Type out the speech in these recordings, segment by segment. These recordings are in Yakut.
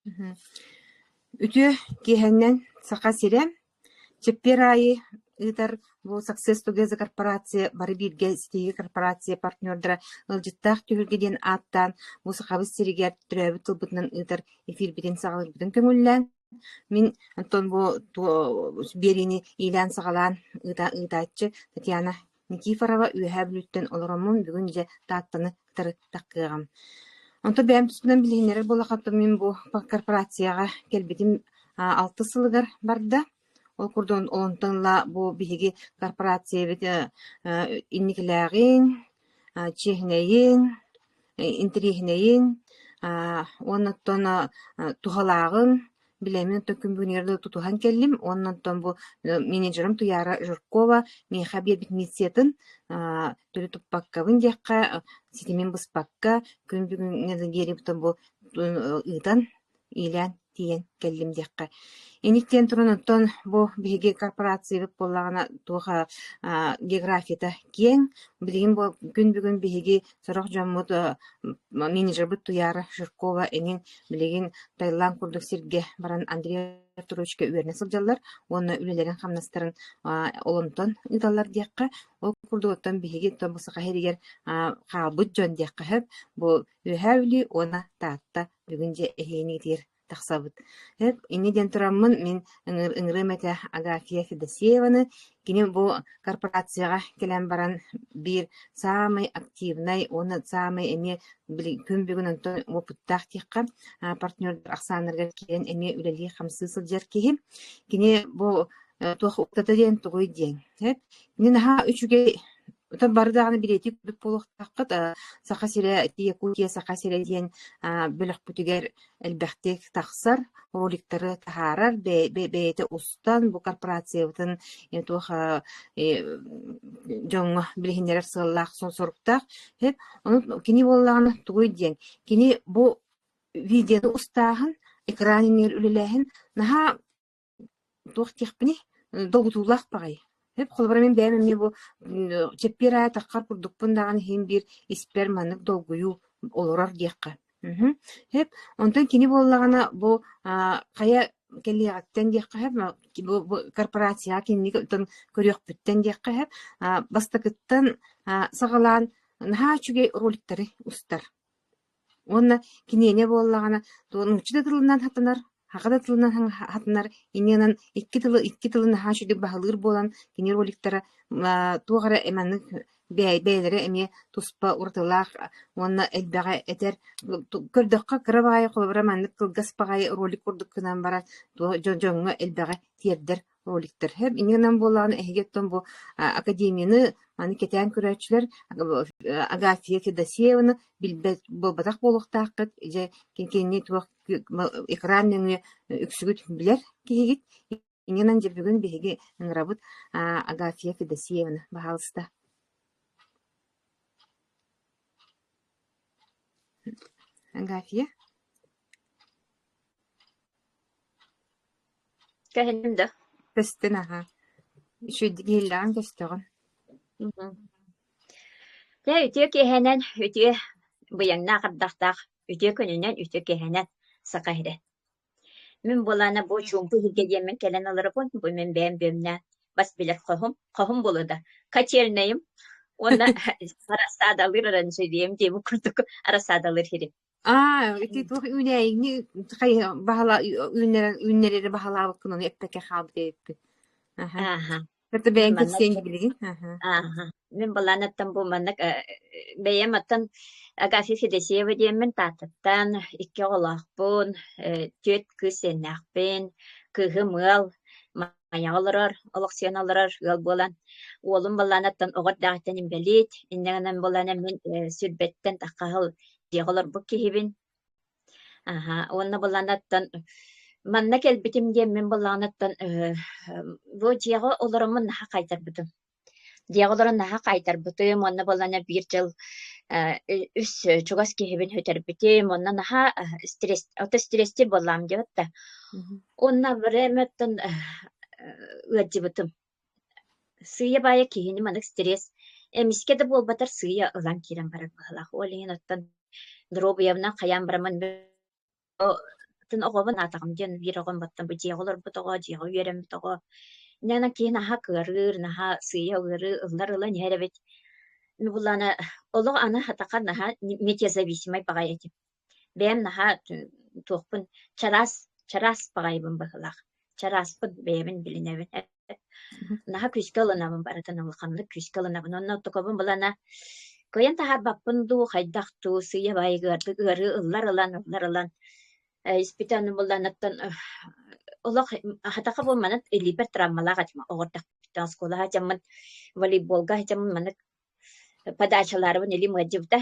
Үтүө киэһэннэн Саха сирэ чэппиэр аайы ыытар бу Success Together корпорация бары бииргэ ситиһии корпорация партнердара ыалдьыттаах түһүлгэ диэн ааттаан бу Сахабыт сиригэр төрөөбүт тылбытынан ыытар эфирбитин саҕалыырбытын көҥүллээн мин оттон бу биэриини иилээн-саҕалаан ыытааччы Татьяна Никифорова Үөһээ Бүлүүттэн олороммун бүгүн дьэ Тааттаны кытары таххыаҕым. Онтон бэйэм туспунан билиһиннэрэр буоллахха, мин бу корпорацияҕа кэлбитим алтыс сылыгар барда. Ол курдук онтон ыла бу биһиги корпорациябыт инникилээҕин, чиэһинэйин, интэриэһинэйин уонна оттон туһалааҕын билэммин оттон күн бүгүнүгэр дылы тутуһан кэллим уонна оттон бу менеджерым Туйаара Жиркова миэхэ биэрбит миссиятын төрүт туппаккабын диэххэ, ситимин быспакка күн бүгүҥҥэ диэри бу ыытан иилээн тиийэн кэллим диэххэ. Инниктэн туран оттон бу биһиги корпорациябыт буоллаҕына туох географията киэҥ. Билигин бу күн бүгүн биһиги сорох дьоммут менеджербыт Туйаара Жиркова эҥин билигин Таиланд курдук сиргэ баран Андрей Артуровичка үөрэнэ сылдьаллар уонна үлэлэрин-хамнастарын олонтон ыыталлар диэххэ. Ол курдук оттон биһиги оттон бу Саха сиригэр хаалбыт дьон диэххэ сөп. Бу Үөһээ Бүлүү уонна Таатта бүгүн дьэ эһиэнигитигэр тахсабыт. Эп инньэ диэн тураммын мин ыҥырыам этэ Агафья Федосееваны. Кини бу корпорацияҕа кэлэн баран биир саамай активнай уонна саамай эмиэ күн бүгүн онтон уопуттаах диэххэ партнердар ахсааннарыгар киирэн эмиэ үлэлии-хамсыы сылдьар киһи. Кини бу туох уктата диэн тугуй диэн. Кини наһаа үчүгэй Оттон бары даҕаны билиэтик курдук буолуохтааххыт. Саха сирэ, Якутия Саха сирэ диэн бөлөхпүтүгэр элбэхтик тахсар, роликтары таһаарар, бэйэтэ устан бу корпорациябытын туох дьоҥҥо билиһиннэрэр сыаллаах, соруктаах. Ону кини буоллаҕына тугуй диэн, кини бу видеоны устааһын, экран иннигэр үлэлээһин наһаа Туох диэхпиний, долгутуулаах баҕайы. Сөп, холобура мин бэйэм эмиэ бу чэппиэр аайы таххар курдукпун даҕаны иһин биир испэр маннык долгуйуу олорор диэххэ. Мхм. Сөп, онтон кини буоллаҕына бу хайа кэлиэҕиттэн диэххэ сөп, бу бу корпорацияҕа кинини көрүөхпүттэн диэххэ сөп, бастакыттан саҕалаан наһаа үчүгэй роликтары устар. Уонна киниэнэ буоллаҕына, нуучча да тылынан хатанар, саха да тылынан хатанар, инньэ икки тылы наһаа үчүгэй баһылыыр буолан, кини роликтара туох эрэ маннык бэйэлэрэ эмиэ туспа уратылаах уонна элбэҕи этэр. Көрдөххө кыра баҕайы холобура маннык кылгас баҕайы ролик курдук гынан баран дьоҥҥо элбэҕи тиэрдэр роликтар. Инньэ гынан буоллаҕына эһиги оттон бу академияны маны кэтээн көрөөччүлэр Агафья Федосееваны билбэт буолбатах буолуохтааххыт. Дьэ кинини туох экран нөҥүө үксүгүт билэр киһигит. Инньэ гынан дьэ бүгүн биһиги ыҥырабыт Агафья Федосеевна, баһаалыста. Агафья? Көһүннүм да? Көстөн аһа. Үчүгэйдик иһиллэҕин көстөҕүн. Дьэ, үтүө киэһэнэн, үтүө быйаҥнаах ардахтаах, үтүө күнүнэн, үтүө киэһэнэн Саха сирэ. Мин буолаана бу чуумпу иһиргэ диэммин кэлэн олоробун. Бу мин бэйэм бүөмнээн бас билэр хоһум, хоһум буолуо да, котельнайым уонна арассаадалыыр оранжереям диэбит курдук арассаадалыыр сирим. Аа, ити туох үүнээйини хайа баһала үүннэрэр үүннэрэри баһалаабыккын ону эппэккэ хаалбыт эбиппин. Аха. Ааха. Это Мин бэйэҥ манна кэпсиэҥ билигин. Аха. Ааха. Мин былаанаттан бу маннык э, бэйэм оттон Агафья Федосеева диэммин Тааттаттан икки оҕолоохпун, э, түөрт кыыс сиэннээхпин, кыыһым ыал, Майаҕа олорор, олохсуйан олорор ыал буолан, уолум былаанаттан оҕо эрдэҕиттэн инбэлиит, инньэ гынан буолан мин э, сүрбэттэн таххаһыл дьиэҕэ олорбут киһибин. Аһа, уонна былаанаттан манна кэлбитим диэн мин былаанаттан э, бу дьиэҕэ олороммун наһаа хайдарбытым. Дьиэҕэ олорон наһаа хаайтарбытым уонна буоллаҕына биир дьыл э, үс чугас киһибин сүтэрбитим уонна наһаа стресс ото стресстиир буоллаҕым диэбит да. Уонна времяттан ыалдьыбытым. Сыыйа-баайа киһини маннык стресс эмискэ да буолбатар сыыйа ылан киирэн барар быһыылаах. Ол иһин оттон доруобуйабынан хайаан бараммын. Атын оҕобун аатаҕым диэн биир оҕом баттан бу дьиэҕэ олорбут оҕо, дьиэҕэ үөрэммит оҕо. Инньэ киһи наһаа кыарыыр, наһаа сыыйа ыарыы ыллар ылан иһэр эбит. Ну буллаана олох аны хатаха наһаа метеозависимай баҕайы этим. Бэйэм наһаа туохпун чараас чараас баҕайыбын быһыылаах. Чарааспын бэйэбин билинэбин. Наһаа күүскэ ылынабын барытын улаханнык күүскэ ылынабын. Онно оттокобун булана кыайан таһаарбаппын дуу, хайдах дуу, сыыйа баайы ыарыы ыллар ылан, ыллар ылан испитэ ону булланыттан олох хатаха бу манан илиибэр травмалаах этим оҕордохпуттан оскуолаҕа сылдьаммын волейболга сылдьаммын маннык подачалаарыбын илиим ыалдьыбыта.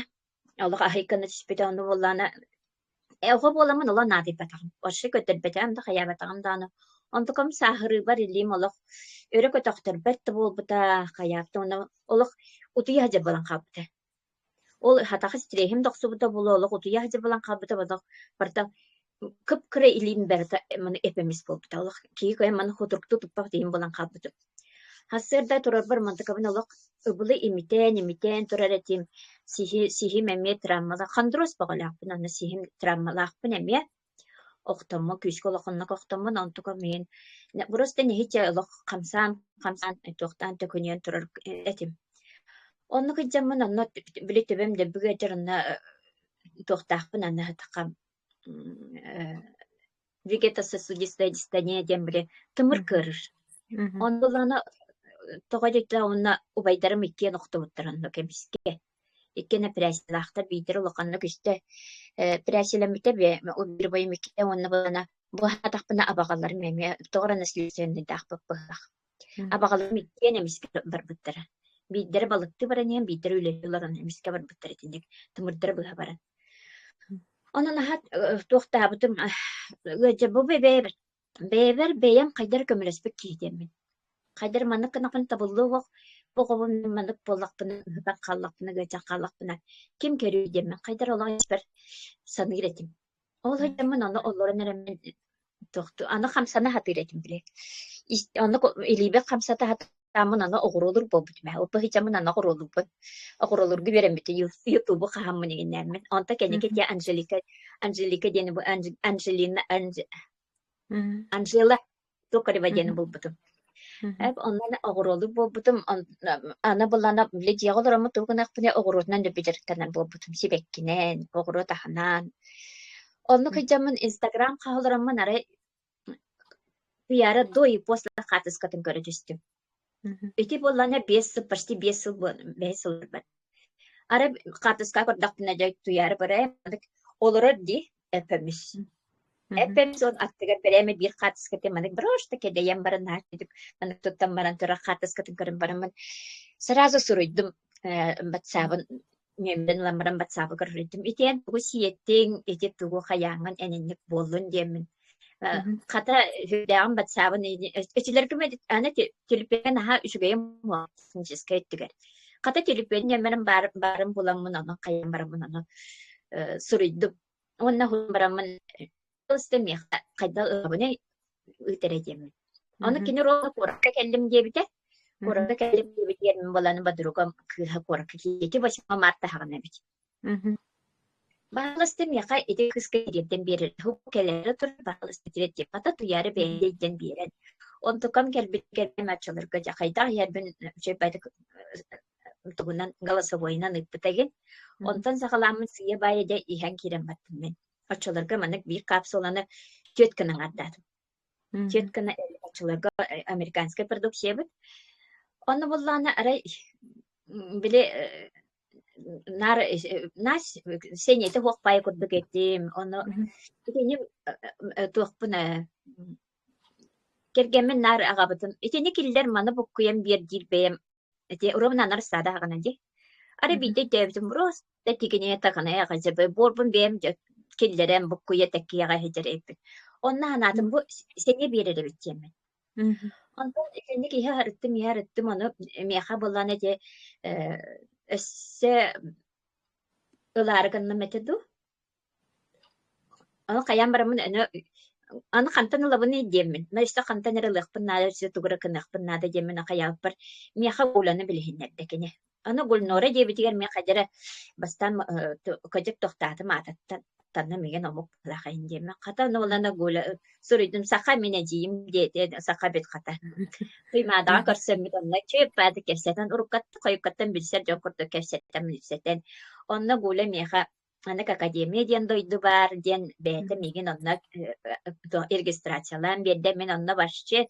Олох аһыйканы түспүтэ ону буоллаҕына оҕо буоламмын олох наадыйбатаҕым. Вообще көтөрбөтөҕүм да хайаабатаҕым даҕаны. Онтукам сааһырыыбар илиим олох өрө көтөхтөрбөт да буолбута, хайаабыта уонна олох утуйа сылдьар буолан хаалбыта. Ол хатаҕа стреһим да охсубута буолуо, олох утуйа сылдьар буолан хаалбыта, олох барыта кып-кыра илиим барыта маны эп-эмис буолбута. Олох киһи кыайан маны хутуруктуу туппах диэн буолан хаалбытым. Сарсыарда турарбар мантыкабын олох ыбылы имитэн-имитэн турар этим. Сиһи, сиһим эмиэ травмалаах, хондроз бөҕөлөөхпүн, онно сиһим травмалаахпын эмиэ. Охтоммун, күүскэ улаханнык охтоммун, онтукам иһин просто нэһииччэ олох хамсаан, хамсаан туохтаан төкүнүйэн турар этим. Оннук илдьэммин онно били төбөм дөббүгэ дьэр онно туохтаахпын аны вегетососудистая дистония диэн били тымыр кыарыр. Оннулана тоҕо диэтэ уонна убайдарым иккиэн охтубуттар онно кэмискэ. Иккиэн эпэрээссийэлээхтэр, биирдэрэ улаханнык үстэ эпэрээссийэлэммитэ, биир убайым иккитэ уонна былана быһаатахпына абаҕаларым эмиэ тоҕо эрэ наследственныйдаахпыт быһыылаах. Абаҕаларым иккиэн эмискэ барбыттара. Биирдэрэ балыктыы баран иһэн, биирдэрэ үлэлии олорон эмискэ барбыттара итинник тымырдара быһа баран. Онон аһат туохтаабытым ыалдьа бу бэйэбэр бэйэбэр бэйэм хайдах эрэ көмөлөспүт киһи диэммин. Хайдах эрэ маннык гынахпына табыллыа уох, бу оҕобун маннык буоллахпына, ыһытан хааллахпына, ыалдьан хааллахпына ким көрүө диэммин хайдах эрэ олох испэр саныыр этим. Ол сылдьаммын ону олорон эрэммин туохтуу аны хамсана сатыыр этим били. Оннук илиибин хамсата сатааммын аны оҕуруолуур буолбутум ээ. Ол быһыычаммын аны оҕуруолуубун. Оҕуруолуурга үөрэммитим ютубу хаһаммын иҥинээммин. Онто кэнники дьэ Анжелика Анжелика диэни бу Анжелина Анжела Токарева диэни булбутум. Онон оҕуруолук буолбутум, аны былаана били дьиэҕэ олороммут тугу гыныахпыный оҕуруотунан да дьарыктанар буолбутум, сибэккинэн, оҕуруот аһынан. Оннук сылдьаммын Инстаграм хаһа олороммун арай Туйаара до и после хаартыскатын көрө түстүм. Ити буоллаҕына 5 сыл, почти 5 сыл бэһис сыл барбат. Арай хаартыска көрдөхпүнэ дьэ Туйаара барайм олорор дии эпэмис. Эппэм суон аттыгар бэрээмэ биир хаартыскатын маннык брошта кэдэйэн баран наһаа үчүгэй маннык туттан баран турар хаартыскатын көрөн бараммын сразу суруйдум батсаабын нүөмэрин ылан баран батсаабыгар суруйдум итиэн тугу сиэттиҥ ити тугу хайааҥҥын энинник буоллун диэммин хата сүрдээҕин батсаабын ичилэргим аны түлүпүөн наһаа үчүгэйим техническэй өттүгэр хата түлүпүөн нүөмэрин баарын буламмын онон хайаан бараммын ону суруйдум Уонна бараммын ылыстым миэхэ хайдах ылабыный ыытара диэммин. Ону кини ровно куоракка кэллим диэбитэ. Куоракка кэллим диэбитигэр мин баланы подругам кыыһа куоракка киирдэ. 8 марта хаҕана эбит. Баһылысты миэхэ ити кыыска тириэрдэн биэрэр. Кэлэрэ турар баһылысты тириэрдиэ. Хата туйаары бэйэтэ илдьэн биэрэн. Онтукам кэлбит кэлбим оччолорго дьэ хайдах иһэрбин үчүгэй тугунан голосовойунан ыыппыта игин. Онтон саҕалааммын сыыйа-баайа дьэ иһэн киирэн бардым мин. Оччолорго маннык биир капсуланы түөрт гына аҥардаатым. Түөрт гына оччолорго американскай продукциябыт. Онно буоллаҕына арай били наар нас сэниэтэ суох баайы курдук этим. Ону итини туохпун кэргэммин наар аҕабытын итини киллэр маны буккуйан биэр диир бэйэм Ити уруобунан арыстаада аҕына дии. Арай биирдэ өйдөөбүтүм просто тигинэйэ таҕынайа аҕадьабы буорбун бэйэм дьэ киллэрэн буккуйа тэккийэҕэ иһдьэр эбиппин. Онно санаатым бу сэниэ биэрэр эбит диэммин. Онтон итинник иһэ арыттым, иһэ арыттым, ону миэхэ буоллаҕына ити э, өссө ылаары гынным этэ дуу. Ону хайаан бараммын аны аны хантан ылабыный диэммин, мэ өссө хантан эрэ ылыахпын наада, өссө тугу эрэ гыныахпын наада диэммин хайаабыппар миэхэ Гуляны билиһиннэрдэ кини. Аны Гульнора диэбитигэр миэхэ дьэрэ бастаан кыдьык тохтоотум аатыттан. таным игин омук быһыылаах иһин диэммин. Хата ону булан Гуля суруйдум саха мин эдьиийим диэтэ саха эбит хата. Туймаадаҕа көрсөммүт онно чүөп-баады кэпсэтэн уруккаттан хойуккаттан билсэр дьон курдук кэпсэтэн билсэтэн онно Гуля миэхэ Маннык академия диэн дойду баар диэн бэйэтэ миигин онно регистрациялаан биэрдэ. Мин онно вообще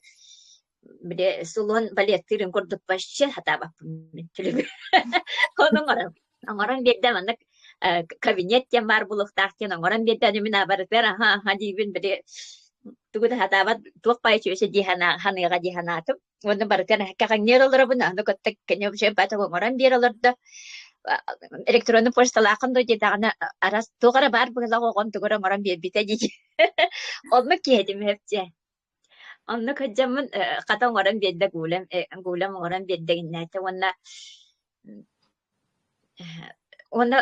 били сулуон балеттыырын курдук вообще сатаабаппын мин түлүгү. Ону оҥорон оҥорон биэрдэ маннык кабинет диэн баар буолуохтаах диэн оҥорон биэрдэ аны мин барытыгар аха аха диибин били тугу да сатаабат туох баайы чүөчэ дии саныаҕа дии санаатым. Уонна барытын кэҕиҥниир олоробун, аны кытта кини вообще бата оҥорон биэрэ олордо. Электронный почталааххын дуо диэтэҕинэ, арас туох эрэ баар быһыылаах оҕом тугу эрэ оҥорон биэрбитэ дии. Оннук киһи этим эпчэ. Оннук сылдьаммын хата оҥорон биэрдэ Гулям, Гулям оҥорон биэрдэ гиннээтэ уонна уонна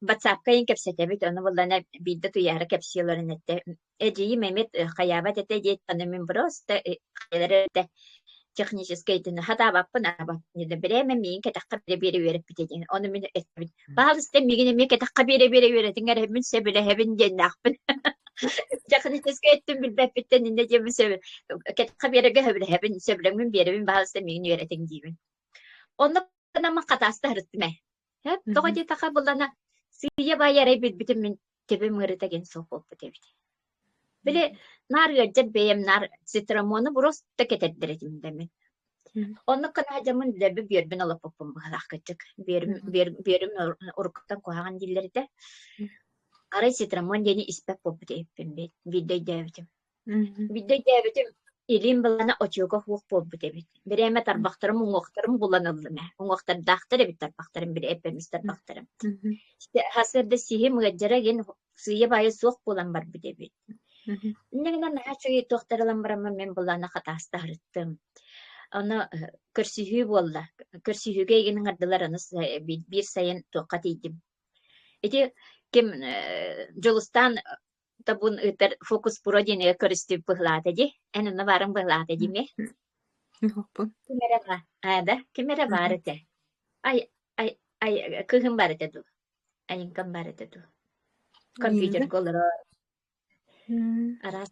ватсапка иһин кэпсэтэбит, ону буллана биирдэ Туйаара кэпсии олорон эттэ Эдьиийим эмиэ хайаабат этэ диэт, аны мин просто хайалара этэ техническэй итини хатаабаппын аабаппын диэн бирээмэ миигин кэтэххэ биэрэ-биэрэ үөрэппитэ диэн. Ону мин этэбин, пожалуйста, миигин эмиэ кэтэххэ биэрэ-биэрэ үөрэтиҥ эрэ, мин сөбүлэһэбин диэннээхпин. Техническэй өттүн билбэппиттэн иннэ диэммин сөбү кэтэххэ биэрэргэ сөбүлэһэбин, сөбүлэҥмин биэрэбин, пожалуйста, миигин үөрэтиҥ диибин. Онно гынаммын хатааста сырыттым ээ. Тоҕо диэтэххэ буллана сыыйа-баайа эрэй билбитим мин төбөм ыарыыта диэн суох буолбут эбит. Били наар ыалдьар бэйэм наар цитрамону просто кэтэрдэр этим да мин. Оннук гына сылдьаммын дөбү бүөрбүн олоппуппун быһалаах кырдьык. Бүөрүм, бүөр, бүөрүм уруккуттан куһаҕан дииллэр этэ. Арай цитрамон диэни испэт буолбут эбиппин биирдэ өйдөөбүтүм. Биирдэ өйдөөбүтүм, илиим былаана очуока суох буолбут эбит. Бирээмэ тарбахтарым уҥуохтарым булан ыллым ээ. Уҥуохтардаахтар эбит тарбахтарым, били эппэмис тарбахтарым. Сарсыарда сиһим ыалдьара диэн сыыйа-баайа суох буолан барбыт эбит. Инньэ гынан наһаа үчүгэй туохтар ылан бараммын мин былаана хатаастаһырыттым. Ону көрсүһүү буолла. Көрсүһүүгэ эйигин ыҥырдылар, аны биир сайын туохха тиийдим. Ити ким Дьулустаан Табун ыытар Фокус Про диэнигэ көрүстүбүт быһылаата дии. Эн онно баарыҥ быһылаата дии ме? Суохпун. Ким эрэ баар. Аа да, ким эрэ баар этэ. Ай, ай, ай, кыыһым баар этэ дуу? Айыҥкам баар этэ дуу? Компьютерга олорор. Араас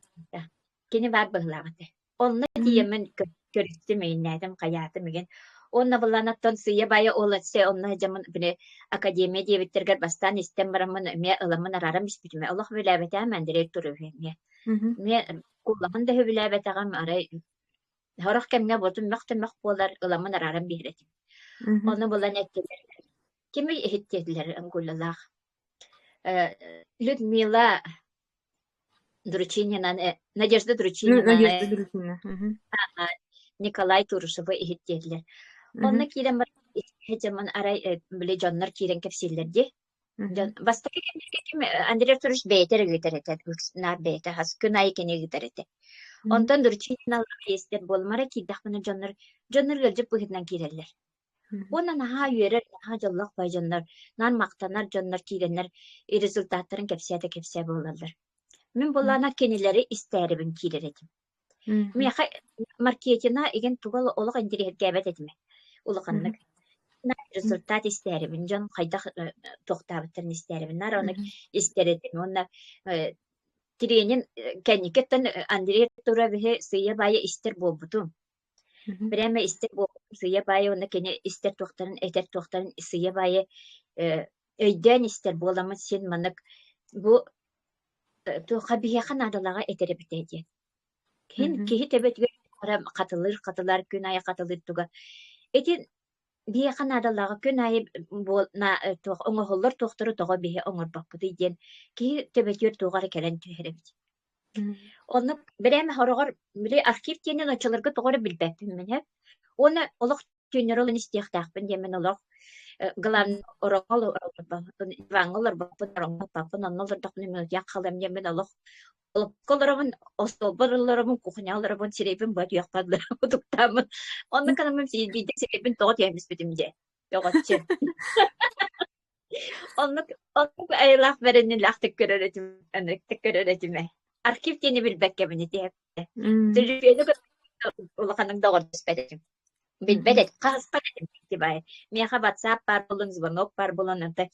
Кини баар быһылаах этэ. Онно тиийэммин көрүстүм, өйүннээтим, хайаатым игин. Уонна былаан оттон сыыйа-баайа ол өссө онно сылдьаммын били академия диэбиттэргэр бастаан истэн бараммын эмиэ ыламмын арааран испитим. Олох сөбүлээбэтэҕим Андрей Туруһу эмиэ. Эмиэ куллаҕын да сөбүлээбэтэҕим, арай сорох кэмҥэ буотум мөх да мөх буолар, ыламмын арааран биэрэр этим. Ону булан эттилэр, кими иһиттиэтилэр Ангулялаах? Людмила Дручининан, Надежда Дручинина, Надежда Дручинина. Николай Турушевы иһит диэтилэр. Онно киирэн баран арай били дьоннор киирэн кэпсииллэр дии. Дьон бастакы кэмнэргэ ким Андрей Артурович бэйэтэ эрэ ыытар этэ, наар бэйэтэ хас күн аайы кини ыытар этэ. Онтон Дручининалаах иэстэр буолумара киирдэхпинэ дьоннор дьоннор ыалдьыт быһыытынан киирэллэр. Уонна наһаа үөрэр, наһаа дьоллоох бай дьоннор, наар махтанар дьоннор киирэннэр результаттарын кэпсээ да кэпсээ буолаллар. Мин буоллаҕына кинилэри истээрибин киирэр этим. Миэхэ маркетина игин туга олох интэриэһиргээбэт этим улаханнык. Результат истээрибин, дьон хайдах туохтаабыттарын истээрибин, наар ону истэр этим. Уонна тренинг кэнникиттэн Андрей Туровиһы сыыйа-баайа истэр буолбутум. Прямо истэр буолбутум сыыйа-баайа уонна кини истэр туохтарын, этэр туохтарын сыыйа-баайа э, өйдөөн истэр буоламмын син маннык бу туохха биһиэхэ наадалааҕы этэр эбитэ диэн. Киһи, киһи төбөтүгэр хатылыыр хатылар, күн аайы хатылыыр туга. Ити биһиэхэ наадалааҕы күн аайы буол, на, туох оҥоһуллар туохтары тоҕо биһи оҥорбоппутуй диэн киһи төбөтүгэр туох эрэ кэлэн түһэр эбит. Онно бэрээмэ сороҕор били архив диэнин оччолорго тоҕо эрэ билбэппин мин ээ. Уонна олох түүннэри олорон истиэхтээхпин диэммин олох главное ороҥҥо олорбоппун, диваҥҥа олорбоппун, ороҥҥо олорбоппун, онно олордохпуна мин утуйан хаалыам диэммин олох олоппоско олоробун, остуолбар олоробун, кухняҕа олоробун, сирэйбин быа түһүөхпэр дылы утуктааммын. Онно гынаммын биирдэ сирэйбин тоҕо түһэн испитим дьэ, көҕөччү. Оннук оннук айылаах бэриниилээхтик көрөр этим, ыныктык көрөр этим ээ. Архив диэни билбэккэбин ити Төлөпүөнү кытта улаханнык доҕордоспот этим. Билбэт этим, хаһыспат этим ити баайы. Миэхэ WhatsApp баар буолан, звонок баар буолан, онтон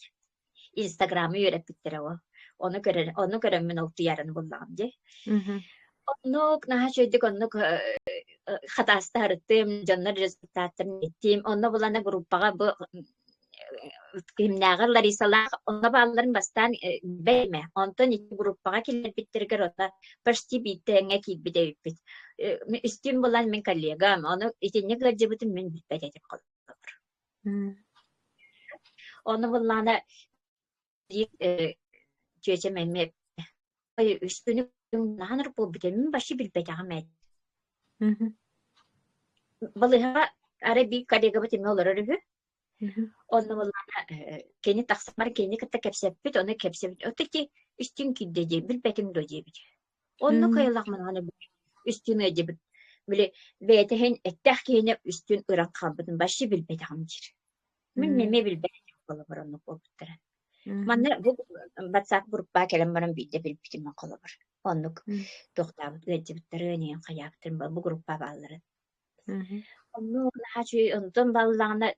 Инстаграмы үөрэппиттэрэ ол. Ону көрөр, ону көрөммүн ол туйаараны буллаҕым дии. Оннук наһаа үчүгэйдик оннук хатаастаһарыттым, дьоннор результаттарын иттим. Онно булана группаҕа бу кимнээҕэр Ларисалаах онно баалларын бастаан бэймэ. Онтон ити группаҕа киллэрбиттэригэр онно почти биирдэҥҥэ киирбит эбиппит. Үстүүн булан мин коллегам, ону итинник ыалдьыбытын мин билбэт этим холобур. Ону буллаҕына биир чүөчэм эмиэ үс күнү наһаа буолбут мин вообще билбэтэҕим ээ. Балыыһаҕа арай биир коллегабыт эмиэ олорор үһү. Онно буоллаҕына кини тахсан баран кинини кытта кэпсэппит, ону кэпсэппит. Ото ити үстүүн киирдэ дии, билбэтиҥ дуо диэбит. Онно кыайыллах манаҕына үстүүн ыалдьыбыт. Били бэйэтэ иһин эттээх киһини үстүүн ыран хаалбытын вообще билбэтэҕим диир. Мин эмиэ билбэт этим холобур оннук буолбуттара. Манна бу WhatsApp группа кэлэн баран биирдэ билбитим мин холобур. Оннук туохтаабыт ыалдьыбыттарын, ийэм хайаабыттарын бу группа баалларын. Онно наһаа үчүгэй онтон баллаҕына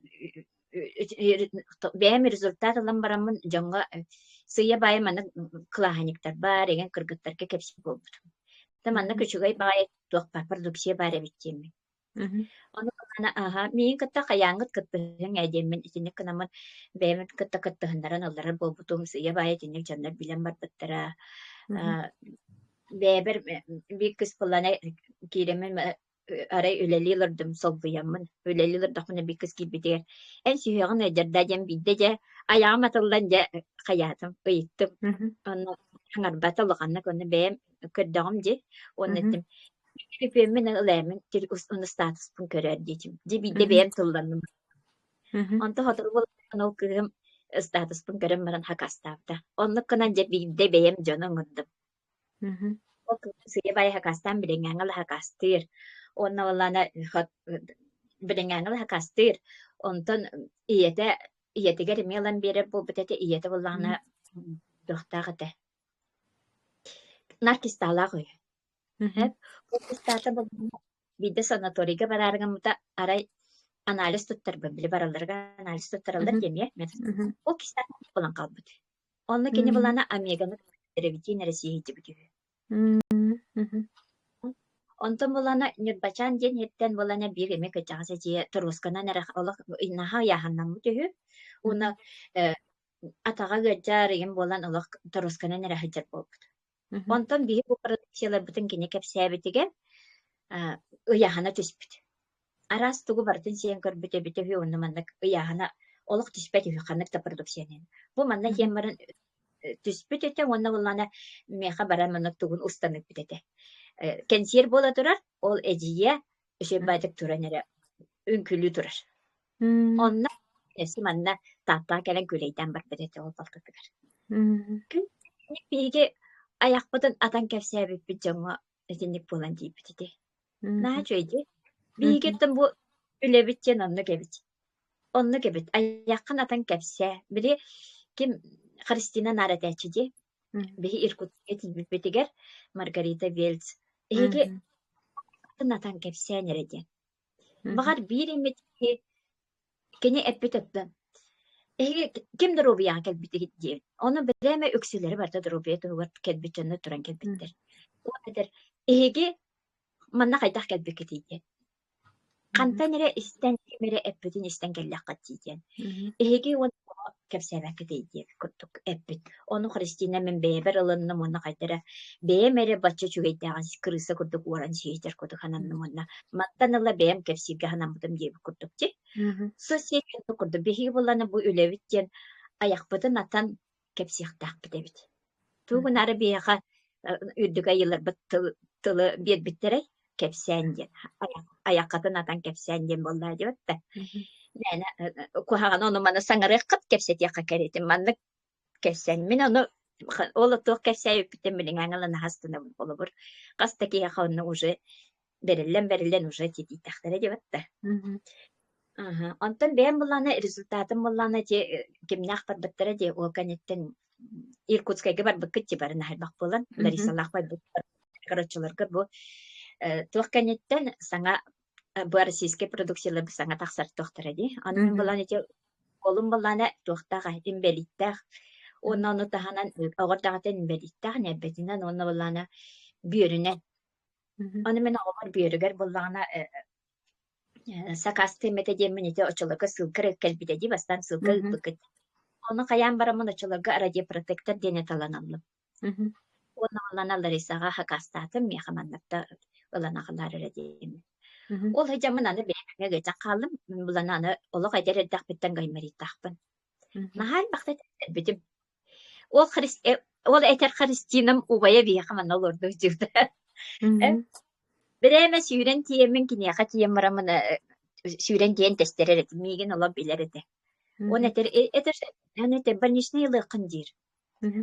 бэйэм результат ылан бараммын дьоҥҥо сыыйа-баайа маннык кылааһынньыктарбар, эҥин кыргыттарга кэпсиир буолбутум. Да маннык үчүгэй баҕайы туох баар продукция баар эбит диэммин. Ону ылана аһа миигин кытта хайааҥҥыт кыттыһыҥ ээ диэммин итинник гынаммын бэйэбин кытта кыттыһыннаран ылларар буолбутум сыыйа-баайа итинник дьоннор билэн барбыттара. Бэйэбэр биир кыс буоллаҕына киирэммин арай үлэлии олордум солбуйаммын үлэлии олордохпуна биир кыс киирбитигэр эн сүһүөҕүн ыалдьардаа диэн биирдэ дьэ айаҕым атыллан дьэ хайаатым ыйыттым онно хаҥарбата улаханнык онно бэйэм көрдөҕүм дии уонна эттим төлөпүөммүн ылааммын уонна статуспун көрөөр диэтим дьэ биирдэ бэйэм тылланным Онто сотору буолан ол кыыһым статуспун көрөн баран хакастаабыта. Оннук гынан дьэ биирдэ бэйэм дьону ыҥырдым. Ол кыыһым сыыйа-баайа хакастаан билиҥҥээҥҥэ ыла хакастыыр. Уонна буоллаҕына билиҥҥээҥҥэ ыла хакастыыр. Онтон ийэтэ ийэтигэр эмиэ ылан биэрэр буолбут этэ. Ийэтэ буоллаҕына туохтаах этэ наркистаалаах үһү. Ол кистаата буоллаҕына биирдэ санаторийга бараары гыммыта арай анализ туттарбын били баралларыгар анализ туттараллар диэмиэ ол кистаата буолан хаалбыт. Онно кини былаана омеганы эрэбитиин эрэ сиэһитибит үһү. Онтон булана Ньурбачаан диэн иһиттэн булана биир эмиэ кырдьаҕас эдьиийэ торуосканан эрэ олох наһаа ыйааһыннаммыт үһү. Уонна атаҕа ыалдьар ыйым буолан олох торуосканан эрэ сылдьар буолбут. Онтон биһи бу продукцияларбытын кини кэпсээбитигэр ыйааһына түспүт. Араас тугу барытын сиэн көрбүт эбитэ үһү уонна маннык ыйааһына олох түспэт үһү ханнык да продукцияны. Бу манна сиэн баран түспүт этэ уонна буоллаҕына миэхэ баран маннык тугун устан ыыппыт этэ. Кэнсиэр буола турар, ол эдьиийэ үчүгэй баайдык туран эрэ үҥкүүлүү турар. Онно өссө манна Тааттаҕа кэлэн күүлэйдээн барбыт этэ ол балтытыгар. Күн биһиги айахпытын атан кэпсээбиппит дьоҥҥо итинник буолан тиийбит ити. Наһаа үчүгэй дии. Биһигиттэн бу үлэбит диэн оннук эбит. Оннук эбит. Айаххын атан кэпсээ. Били ким Христина наар этээччи дии. Биһи Иркутскайга тиийбиппитигэр Маргарита Вельц эһиги атан кэпсээн эрэ диэн. Баҕар биир эмит киһи кини эппит оттон эһиги ким доруобуйаҕа кэлбитигит диэбит. Ону бэлэм үксүлэрэ барыта доруобуйа туһугар кэлбит дьоннор туран кэлбиттэр. Ол этэр эһиги манна хайдах кэлбиккитий диэн. Хантан эрэ истэн ким эрэ эппитин истэн кэллэххит дии диэн. Эһиги уонна кэпсээбэккитий диэбит курдук эппит. Ону Христина мин бэйэбэр ылынным уонна хайда эрэ бэйэм эрэ бачча үчүгэйдээҕин кырыыса курдук уоран сиэтэр курдук сананным уонна мантан ыла бэйэм кэпсииргэ санаммытым диэбит курдук дии. Соцсеть курдук биһиги буоллаҕына бу үлэбит диэн айахпытын атан кэпсиэхтээхпит эбит. Тугу гынаары биһиэхэ үрдүк айыыларбыт тылы биэрбиттэрэй кэпсээн диэн айаххытын атан кэпсээн диэн буоллаа диэбит да мээнэ куһаҕаны ону маны саҥарыаххыт кэпсэтиэххэ кэриэтин маннык кэпсээн мин ону ол туох кэпсээбиппиттэн билиҥҥээҥи ылан аһастынабын холобур хас да киһиэхэ онно уже бэриллэн-бэриллэн уже тиийтэхтэрэ диэбит да Аһа, онтон бэйэм былаана результатым былаана ити кимнээх барбыттара дии ол кэнниттэн Иркутскайга барбыккыт дии бары наһайбах буолан Ларисалаах барбыттар корочеларга бу туох кэнниттэн саҥа бу российскай продукциялар саҥа тахсар туохтара дии. Аны мин былаан ити уолум былаана туохтаах инбэлииттээх. Уонна ону таһынан оҕо эрдэҕиттэн инбэлииттээх ньиэрбэтинэн уонна буоллаҕына бүөрүнэн. Ону мин оҕобор бүөрүгэр буоллаҕына сакаастыам этэ диэммин ити оччолорго ссылка эрэ кэлбитэ дии, бастаан ссылка ыыппыккыт. Ону хайаан бараммын оччолорго радиопротектор диэни талан ыллым. Уонна ылан Ларисаҕа сакаастаатым, миэхэ манныкта ылан аҕалаар эрэ диэммин. Ол сылдьаммын аны бэйэм ыалдьан хааллым, булан аны олох эдэр эрдэхпиттэн гаймориттаахпын. Наһаа элбэхтэ этэрбитим. Ол Хрис ол этэр Христинам убайа биһиэхэ манна олордо дьылда. Бирээмэ сүүрэн тиийэммин киниэхэ тиийэн бараммын сүүрэн тиийэн тэстэрэр этим, миигин олох билэр этэ. Уон этэр этэр этэр больничный ылыаххын диир.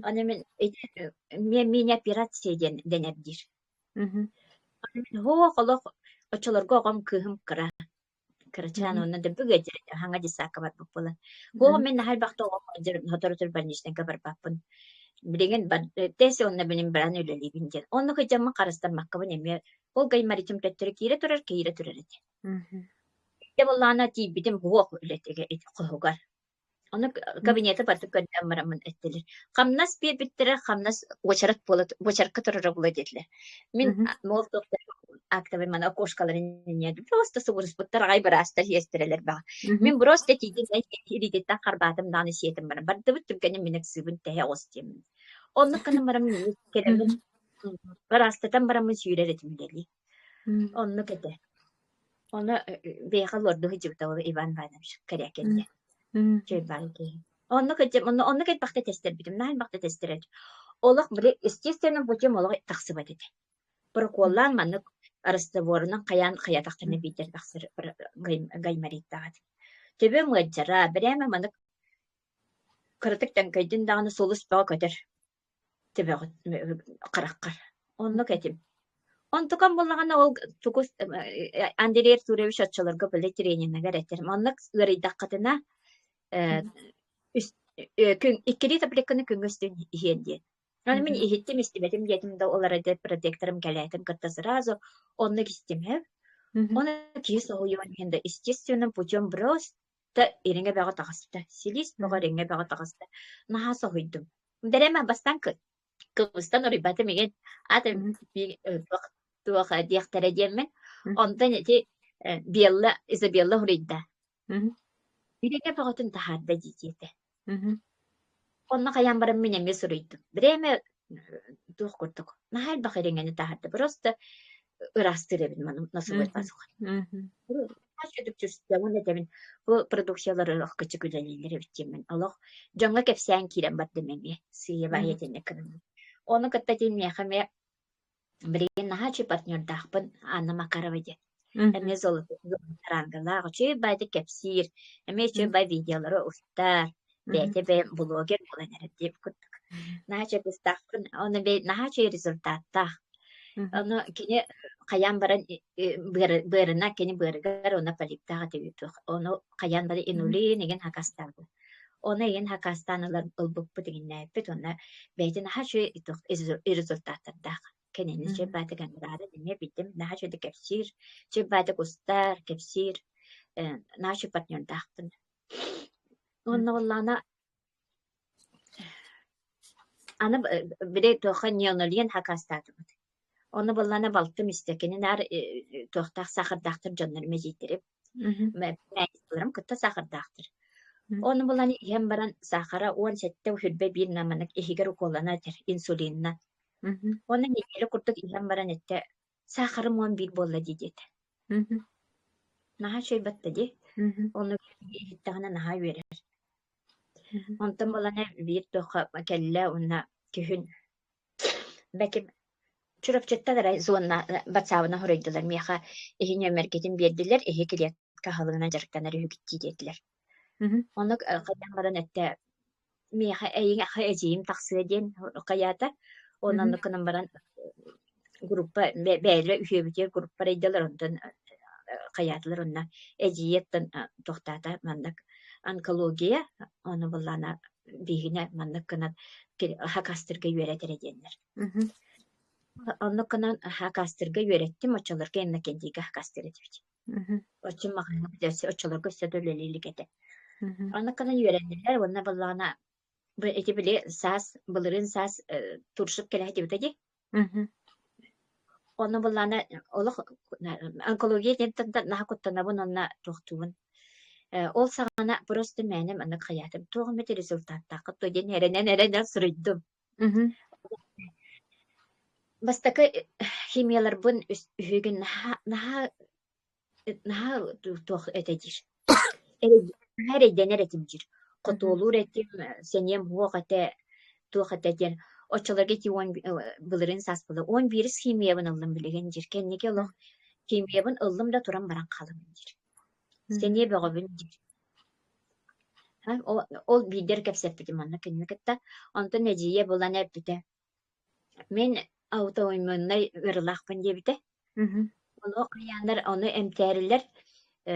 Аны мин мини-операция диэн дэнэр диир. Аны мин һуох олох оччолорго оҕом кыыһым кыра Кырачаан уонна да бүгү хаҥа десакка барбыт буолан. Буоҕу мин наһаа элбэхтэ оҕом сотору больничнайга барбаппын. Билигин тэс уонна билин баран үлэлиибин диэн. Оннук дьаммын харыстаммаккабын эмиэ ол гайморитим төттөрү киирэ турар, киирэ турар этэ. Дьэ буоллаҕына тиийбитим буох үлэтигэр хоһугар. Ону кабинеты барыта көрдөөн бараммын эттилэр. Хамнас биэрбиттэрэ, хамнас уочарат буола уочарка турара буолуо диэтилэр. Мин ол актовый маны окошкаларын инньэ просто субуруспуттар аҕай быраастар иэстэрэлэр баҕа. Мин просто тиийдим илиититтэн харбаатым даҕаны сиэтим баран бардыбыт түргэнин мин ыксыыбын тэһэ оҕус диэммин. Оннук гынан бараммын кэлэммин быраастатан бараммын сүүрэр этим үлэлии. Оннук этэ. Ону биһиэхэ лорду сылдьыбыта ол Иван Иванович Корякин диэн. Чуйбаан киһи. Оннук оннук элбэхтэ тэстэрбитим, наһаа элбэхтэ тэстэрэр. Олох били естественным путем олох тахсыбат этэ. Проколлаан маннык растворунан хайаан хайатахтарына биирдэр тахсар гаймориттаах этэ. Төбөм ыалдьара, бирээмэ маннык кыратык төҥкөйдүн даҕаны сулус бөҕө көтөр. Төбөҕүт хараххар. Оннук этим. Онтукам буоллаҕына ол тугу Андрей Артурович оччолорго били тренинигэр этэр. Оннук ыарыйдаххытына э, үс күн иккилии таблетканы күҥҥэ үстүн иһиэн диэн. Аны мин иһиттим, истибэтим диэтим да ол эрэ протекторым кэлээтин кытта сразу оннук истим һэ. Оны киһи соһуйуон иһин да естественным путем просто ириҥэ бөҕө таҕыста. Силис бөҕө ириҥэ бөҕө таҕыста. Наһаа соһуйдум. Бэрэмэ бастаан кыбыстан уруйбатым игин аты туох туох диэхтэрэ диэммин. Онтон ити Белла Изабелла уруйда. Ириҥэ бөҕөтүн таһаарда дии диэтэ. Онно хайаан баран мин эмиэ суруйдум. Бирээмэ туох курдук наһаа элбэх ириҥэни таһаарда. Просто ыраастыыр эбит маны носовой пазуха. Этэбин бу продукциялар олох кычык үлэлииллэр эбит диэммин олох дьоҥҥо кэпсээн киирэн бардым эмиэ сыыйа-баайа итинник гынан. Ону кытта ити миэхэ эмиэ Билигин наһаа үчүгэй партнердаахпын Анна Макарова диэн. Эмиэ золото рангалаах үчүгэй баайдык кэпсиир, эмиэ үчүгэй баай видеолары устар, бэйэтэ бэйэм блогер буолан эрэр диэбит курдук. Наһаа үчүгэй кыыстаахпын, ону наһаа үчүгэй результаттаах. Ону кини хайаан баран быарына кини быарыгар уонна полиптаах этэ ону хайаан баран инулин игин хакастаабыт. Ону игин хакастаан ылар ылбыппыт игиннээппит уонна бэйэтин наһаа үчүгэй результаттардаах. Кинини Чырбаатык Анграарын эмиэ билдим. Наһаа үчүгэйдик кэпсиир. Чырбаатык устар, кэпсиир. Наһаа үчүгэй партнердаахпын. Уонна буоллаҕына аны били туохха неонолиен хакастаатыбыт. Ону буоллаҕына балтым истэ. Кини наар туохтаах саахардаахтар дьоннор мэлийтэрим. Мээнэлэрим кытта саахардаахтар. Ону булан иһэн баран саахара 17 21 наманык иһигэр уколлана этэр инсулинна. Уонна нэдиэлэ курдук иһэн баран эттэ саахарым 11 буолла дии диэтэ. Наһаа үчүгэй батта дии. Ону иһиттэҕинэ наһаа үөрэр. Онтон буоллаҕына биир туохха кэллэ уонна күһүн Бэким Чурапчыттан эрэ зона батсаабына хоруйдулар миэхэ иһи нүөмэргитин биэрдилэр, иһи клетка аһылыгынан дьарыктанар үһүгүт дии диэтилэр. Оннук хайаан баран эттэ миэхэ эйиҥ эдьиийим тахсыа диэн хайаата. Уонна оннук гынан баран группа бэйэлэрэ үһүөбүтүгэр группа арыйдылар онтон хайаатылар онно эдьиийиттэн туохтаата маннык онкология ону былаана биһигинэ маннык гынан хакастырга үөрэтэрэ диэннэр. Оннук гынан хакастырга үөрэттим, оччолорго Иннокентийга хакастыр этибит. Оччо маҕаһыыҥҥа оччолорго өссө да үлэлии илик этэ. Оннук гынан үөрэннилэр уонна буоллаҕына Бу ити били саас, былырыын саас туршук кэлэ сылдьыбыта дии. Онно буоллаҕына олох онкология диэнтэн наһаа куттанабын уонна туохтуубун. Ол саҕана просто мээнэ маннык хайаатым, туох эмит результаттааххыт дуо диэн эрэнэн-эрэнэн суруйдум. Бастакы химияларбын үһүгүн наһаа наһаа наһаа туох этэ диир наһаа эрэйдэнэр этим диир. Хотуолуур этим, сэниэм уох этэ, туох этэ диэн. Оччолорго ити уон былырыын саас буолла. 11 химиябын ыллым билигин диир. Кэнники олох химиябын ыллым да туран баран хаалабын диир. Сэниэ бөҕөбүн диир. Ол биирдэр кэпсэппитим онно кинини кытта. Онтон эдьиийэ булан эппитэ: Мин аутоиммуннай ыарыылаахпын диэбитэ. Ону хайааннар ону эмтээрилэр э,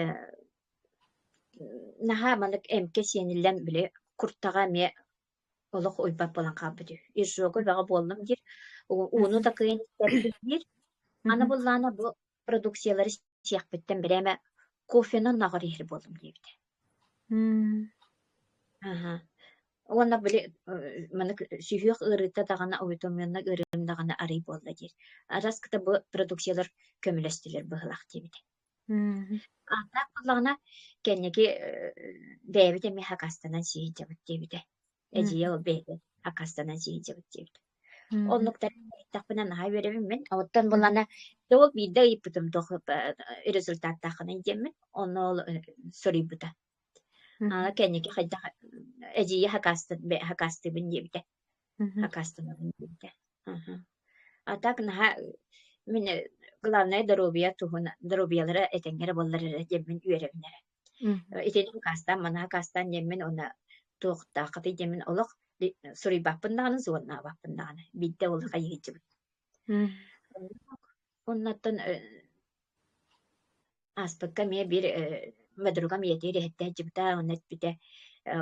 наһаа маннык эмкэ сиэниллэн били куртаҕа эмиэ олох уйбат буолан хаалбыт үһү. Изжога бөҕө буоллум диир, ууну да кыайан испэппин диир. Аны буллаҕына бу продукциялары сиэхпиттэн бирээмэ кофены оннооҕор иһэр буоллум диэбитэ. Аһа. Уонна били маннык сүһүөх ыарыыта даҕаны аутоиммуннай ыарыым даҕаны арый буолла диир. Араскыта бу продукциялар көмөлөстүлэр быһыылаах диэбитэ. Ааттаах буоллаҕына кэнники бэйэбит эмиэ хакастанан сии сылдьабыт диэбитэ. Эдьиийэ ол бэйэтэ хакастанан сии сылдьабыт диэбитэ. Оннуктары иһиттэхпинэ наһаа үөрэбин мин. Оттон булана ол биирдэ ыйыппытым туох результаттааххыный диэммин. Онно ол суруйбута. Кэнники хайдах эдьиийэ хакастыыбын диэбитэ. Хакастанабын диэбитэ. А так наһаа мин главное доруобуйа туһун доруобуйалара этэҥҥэ эрэ буоллар эрэ диэммин үөрэбин эрэ. Итини хакастаан маны хакастаан диэммин уонна туохтааххытый диэммин олох суруйбаппын даҕаны суоннаабаппын даҕаны биирдэ ол хайыһыйдьыбыт. Оннуттан Ааспыкка эмиэ биир подругам ийэтигэр иһиттэ сылдьыбыта уонна эппитэ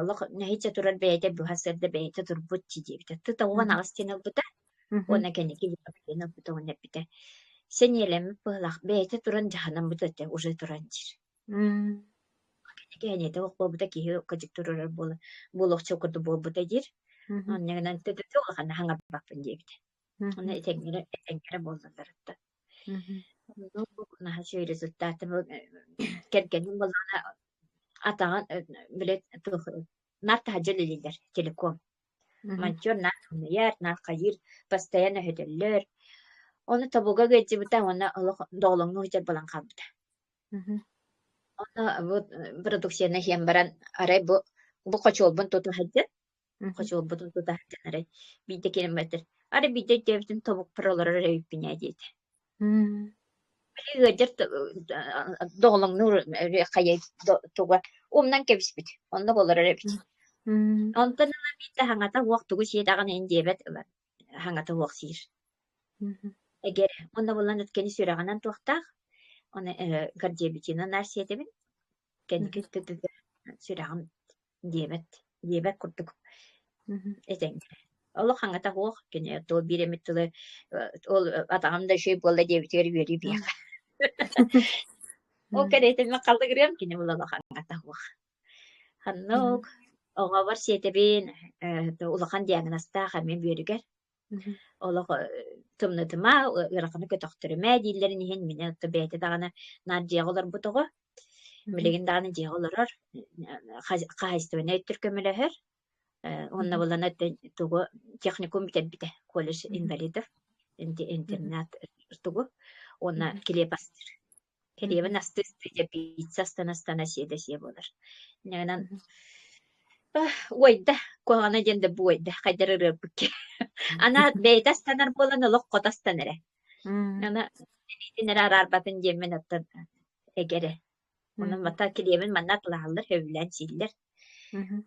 олох нэһииччэ турар бэйэтэ быһа сырда бэйэтэ турбут дии диэбитэ. Тыта 18 диэн ылбыта уонна кэнники диэн ылбыта уонна эппитэ сэниэлэммит быһыылаах бэйэтэ туран дьаһанаммыт этэ уже туран диир. Кэнники эниэтэ ох буолбута киһи кыдьык турарар буола буолуохча курдук буолбута диир. Онньа гынан төтөтө улаханна хаҥарбаппын диэбитэ. Онно этэҥҥэрэ этэҥҥэрэ буоллалларыттан. Наһаа үчүгэй результаты кэргэним буоллаҕына атаҕын били туох наар таһырдьа үлэлииллэр телеком. Монтер наар тымныйар, наар хайыыр, постоянно өһөтөллөр. Ону тобуга ыалдьыбыта уонна олох доҕолоҥнуу сылдьар буолан хаалбыта. Онно бу продукцияны иһэн баран арай бу бу хочуолбун тута сылдьан Хочуолбутун тута сылдьан арай биирдэ киирэн бардар, арай биирдэ өйдөөбүтүм тобукпар олорор эбиппин ээ диэтэ. Били ыалдьар доҕолоҥнуур хайа туга умнан кэбиспит, оннук олорор эбит. Онтон ыла биирдэ хаҥата уох тугу сиэтэҕин иһин диэбэт ылан хаҥата уох сиир. Эгэр уонна булан кини сүрэҕинэн туохтаах, оны кардиобитина наар сиэтэбин, кэнники сүрэҕим диэбэт диэбэт курдук этэҥҥэ. Олох хаҥата суох кини то биир эмит тылы ол атаҕым да үчүгэй буолла диэбитигэр үөрүү биэхэ. Ол кэриэтэ мин халлыгырыам кини була хаҥата суох. Ханнык оҕобор сиэтэбин улахан диагнозтаах эмиэ бүөрүгэр Олох тымнытыма, ыараханы көтөхтөрүмэ дииллэрин иһин мин оттон бэйэтэ даҕаны наар дьиэҕэ олорбут оҕо. Билигин даҕаны дьиэҕэ олорор, хаһаайыстыбаннай өттүр көмөлөһөр. Уонна булана тугу техникум бүтэрбитэ, колледж инвалидов, интернат тугу уонна килиэп астыыр. Кэлиэбин астыы ыстыы пицца астана-астана сиэ буолар. Инньэ уойда, куһаҕана диэн да бу уойда, хайдах ырыарбыт киһи. Ана бэйэтэ астанар буолан олох хото астан эрэ. Аны илиитин эрэ араарбатын диэммин оттон эгэрэ. Онон мата килиэбин манна атылаһаллар, сөбүлээн сииллэр.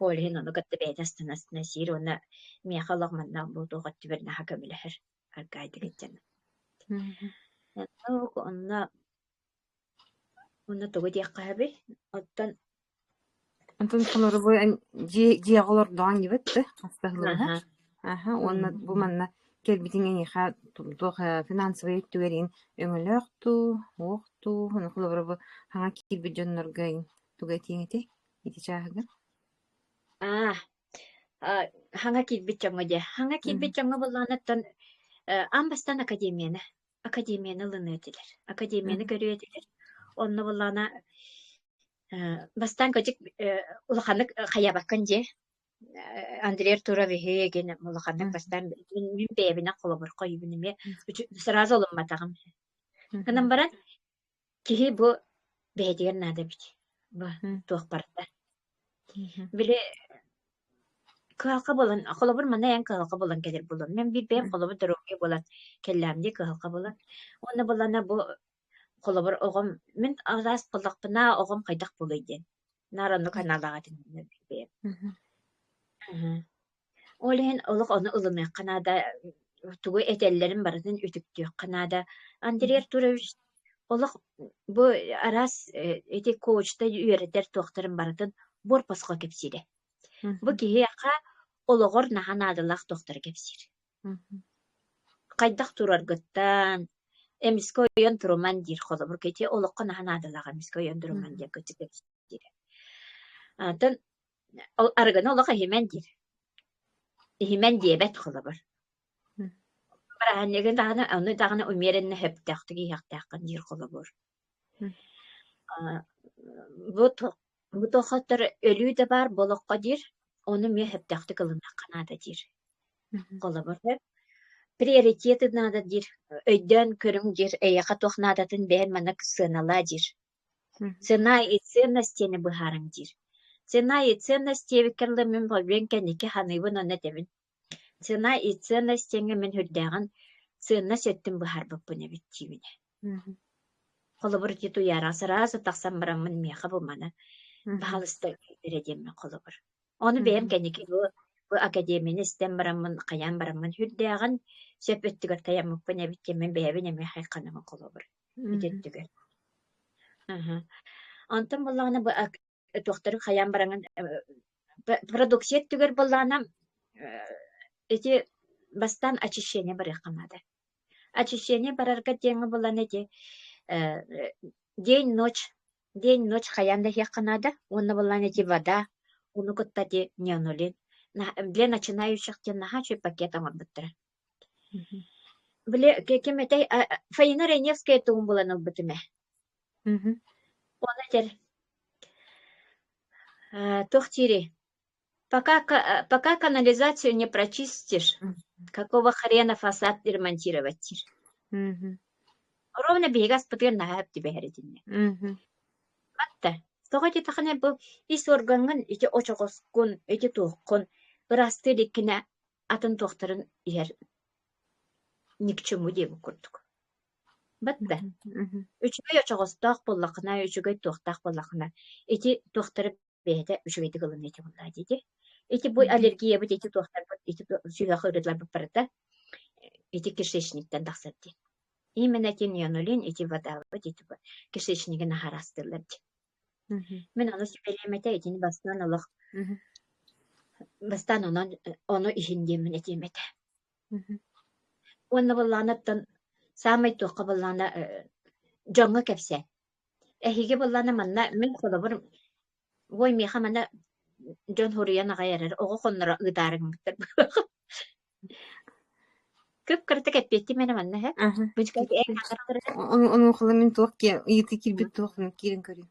Ол иһин ону кытта бэйэтэ астана-астана сиир уонна миэхэ олох манна бу туох өттүбэр наһаа көмөлөһөр. Аркаадьык дьон. Онно онно тугу диэххэ сөбүй? Оттон Онтон холоро бу эн дьиэ дьиэҕэ олордоҕуҥ диэбит да хастаһылыга. Аха уонна бу манна кэлбитиҥ эйиэхэ туох финансовай өттүгэр иһин өҥөлөөх дуу, уох дуу, ону холобура бу хаҥа киирбит дьоннорго иһин тугу этиэҥ этэй ити чааһыгар? Аа. Хаҥа киирбит дьоҥҥо диэ. Хаҥа киирбит дьоҥҥо буоллаҕына аан бастаан академияны академияны ылыныа этилэр. Академияны көрүө этилэр. Онно буоллаҕына бастаан кырдьык улаханнык хайаабаккын дьиэ. Андрей Артуровиһы игин улаханнык бастаан мин бэйэбинэн холобур хойубун эмиэ сразу ылымматаҕым. Гынан баран Киһи бу бэйэтигэр наада эбит. Бу туох барыта. Били кыһалҕа буолан, холобур, манна эн кыһалҕа буолан кэлэр буолуом. Мин биир бэйэм холобур доруобуйа буолан кэллэҕим дии кыһалҕа буолан. Уонна буоллаҕына бу холобур оҕом мин араас буоллахпына оҕом хайдах буолуой диэн. Наар оннук санаалаах этим бэйэм. Ол иһин олох ону ылыныахха наада, тугу этэллэрин барытын үтүктүөххэ наада. Андрей Артурович олох бу араас ити коучта үөрэтэр туохтарын барытын буор босхо кэпсиирэ. Бу киһиэхэ олоҕор наһаа наадалаах туохтары кэпсиир. Хайдах тураргыттан, эмискэ ойон туруман диир холобур ити олоххо наһаа наадалаах эмискэ ойон туруман диэн кэпсиирэ. Онтон Ол арыгыны олох иһимэн диир. Иһимэн диэбэт холобур. Бырааһынньыгын даҕаны, ону даҕаны умеренно сөптөөхтүк иһиэхтээххин диир холобур. Бу бу туохаттар өлүү да баар болоххо диир, ону эмиэ сөптөөхтүк ылыныахха наада диир. Холобур, приоритеты наада диир, өйдөөн көрүҥ диир, эйиэхэ туох наадатын бэйэн маннык сыаналаа диир. Цена и ценность диэни быһаарыҥ диир. Цена и ценность диэбиккэр ыла мин болбуйан кэнники саныыбын уонна этэбин. Цена и ценность диэҥҥэ мин сүрдээҕин ценность өттүн быһаарбыппын эбит диибин. Холобур, ити Туйаара сразу тахсан бараммын миэхэ бу маны баһаалыста эрэ диэммин холобур. Ону бэйэм кэнники бу, бу академияны истэн бараммын, хайаан бараммын сүрдээҕин сөп өттүгэр тайаммыппын эбит диэммин бэйэбин эмиэ хайханабын холобур ити өттүгэр. Аһа. Онтон буоллаҕына бу туохтары хайаан бараҥын продукция өттүгэр буоллаҕына ити бастаан очищение барыахха наада. Очищение барарга диэҥҥэ буоллаҕына ити день-ночь день-ночь хайаан да иһиэххэ наада уонна буоллаҕына ити вода ону кытта ити неонулин для начинающих диэн наһаа үчүгэй пакет оҥорбуттара. Били ким этэй Фаина Райневская тугун булан ылбытым ээ. Ону этэр туох диирий Пока, пока канализацию не прочистишь, какого хрена фасад ремонтировать диир. Ровно биһиги аспытыгар наһаа түбэһэр итиннэ. Батта, тоҕо диэтэххинэ бу ис органҥын ити очоҕоскун, ити туоххун ыраастыы иликкинэ атын туохтарын иһэр ни к чему диэбит курдук. Батта, үчүгэй очоҕостоох буоллаххына, үчүгэй туохтаах буоллаххына, ити туохтары бэйэтэ үчүгэйдик ылыныа этэ буоллаа дии. Ити бу аллергиябыт, ити туохтарбыт, ити сүһүөх ыарыыларбыт барыта ити кишечниктэн тахсар дии. Именно ити неонулин, ити водабыт, ити кишечнигин аһараастыыллар дии. Мин ону сүбэлиэм этэ, итини бастаан олох бастаан онон ону иһин диэммин этиэм этэ. Уонна буоллаҕына саамай туохха буоллаҕына дьоҥҥо кэпсээн. Эһиги буоллаҕына манна мин холобур ой миэхэ манна дьон суруйан аҕай эрэр оҕо хонноро ыытаары гыммыттар быһыылаах. Кып-кыратык эппиэттиим эрэ манна иһэ. Онуоха мин туох ыйытыы киирбит туох киирэн көрүм.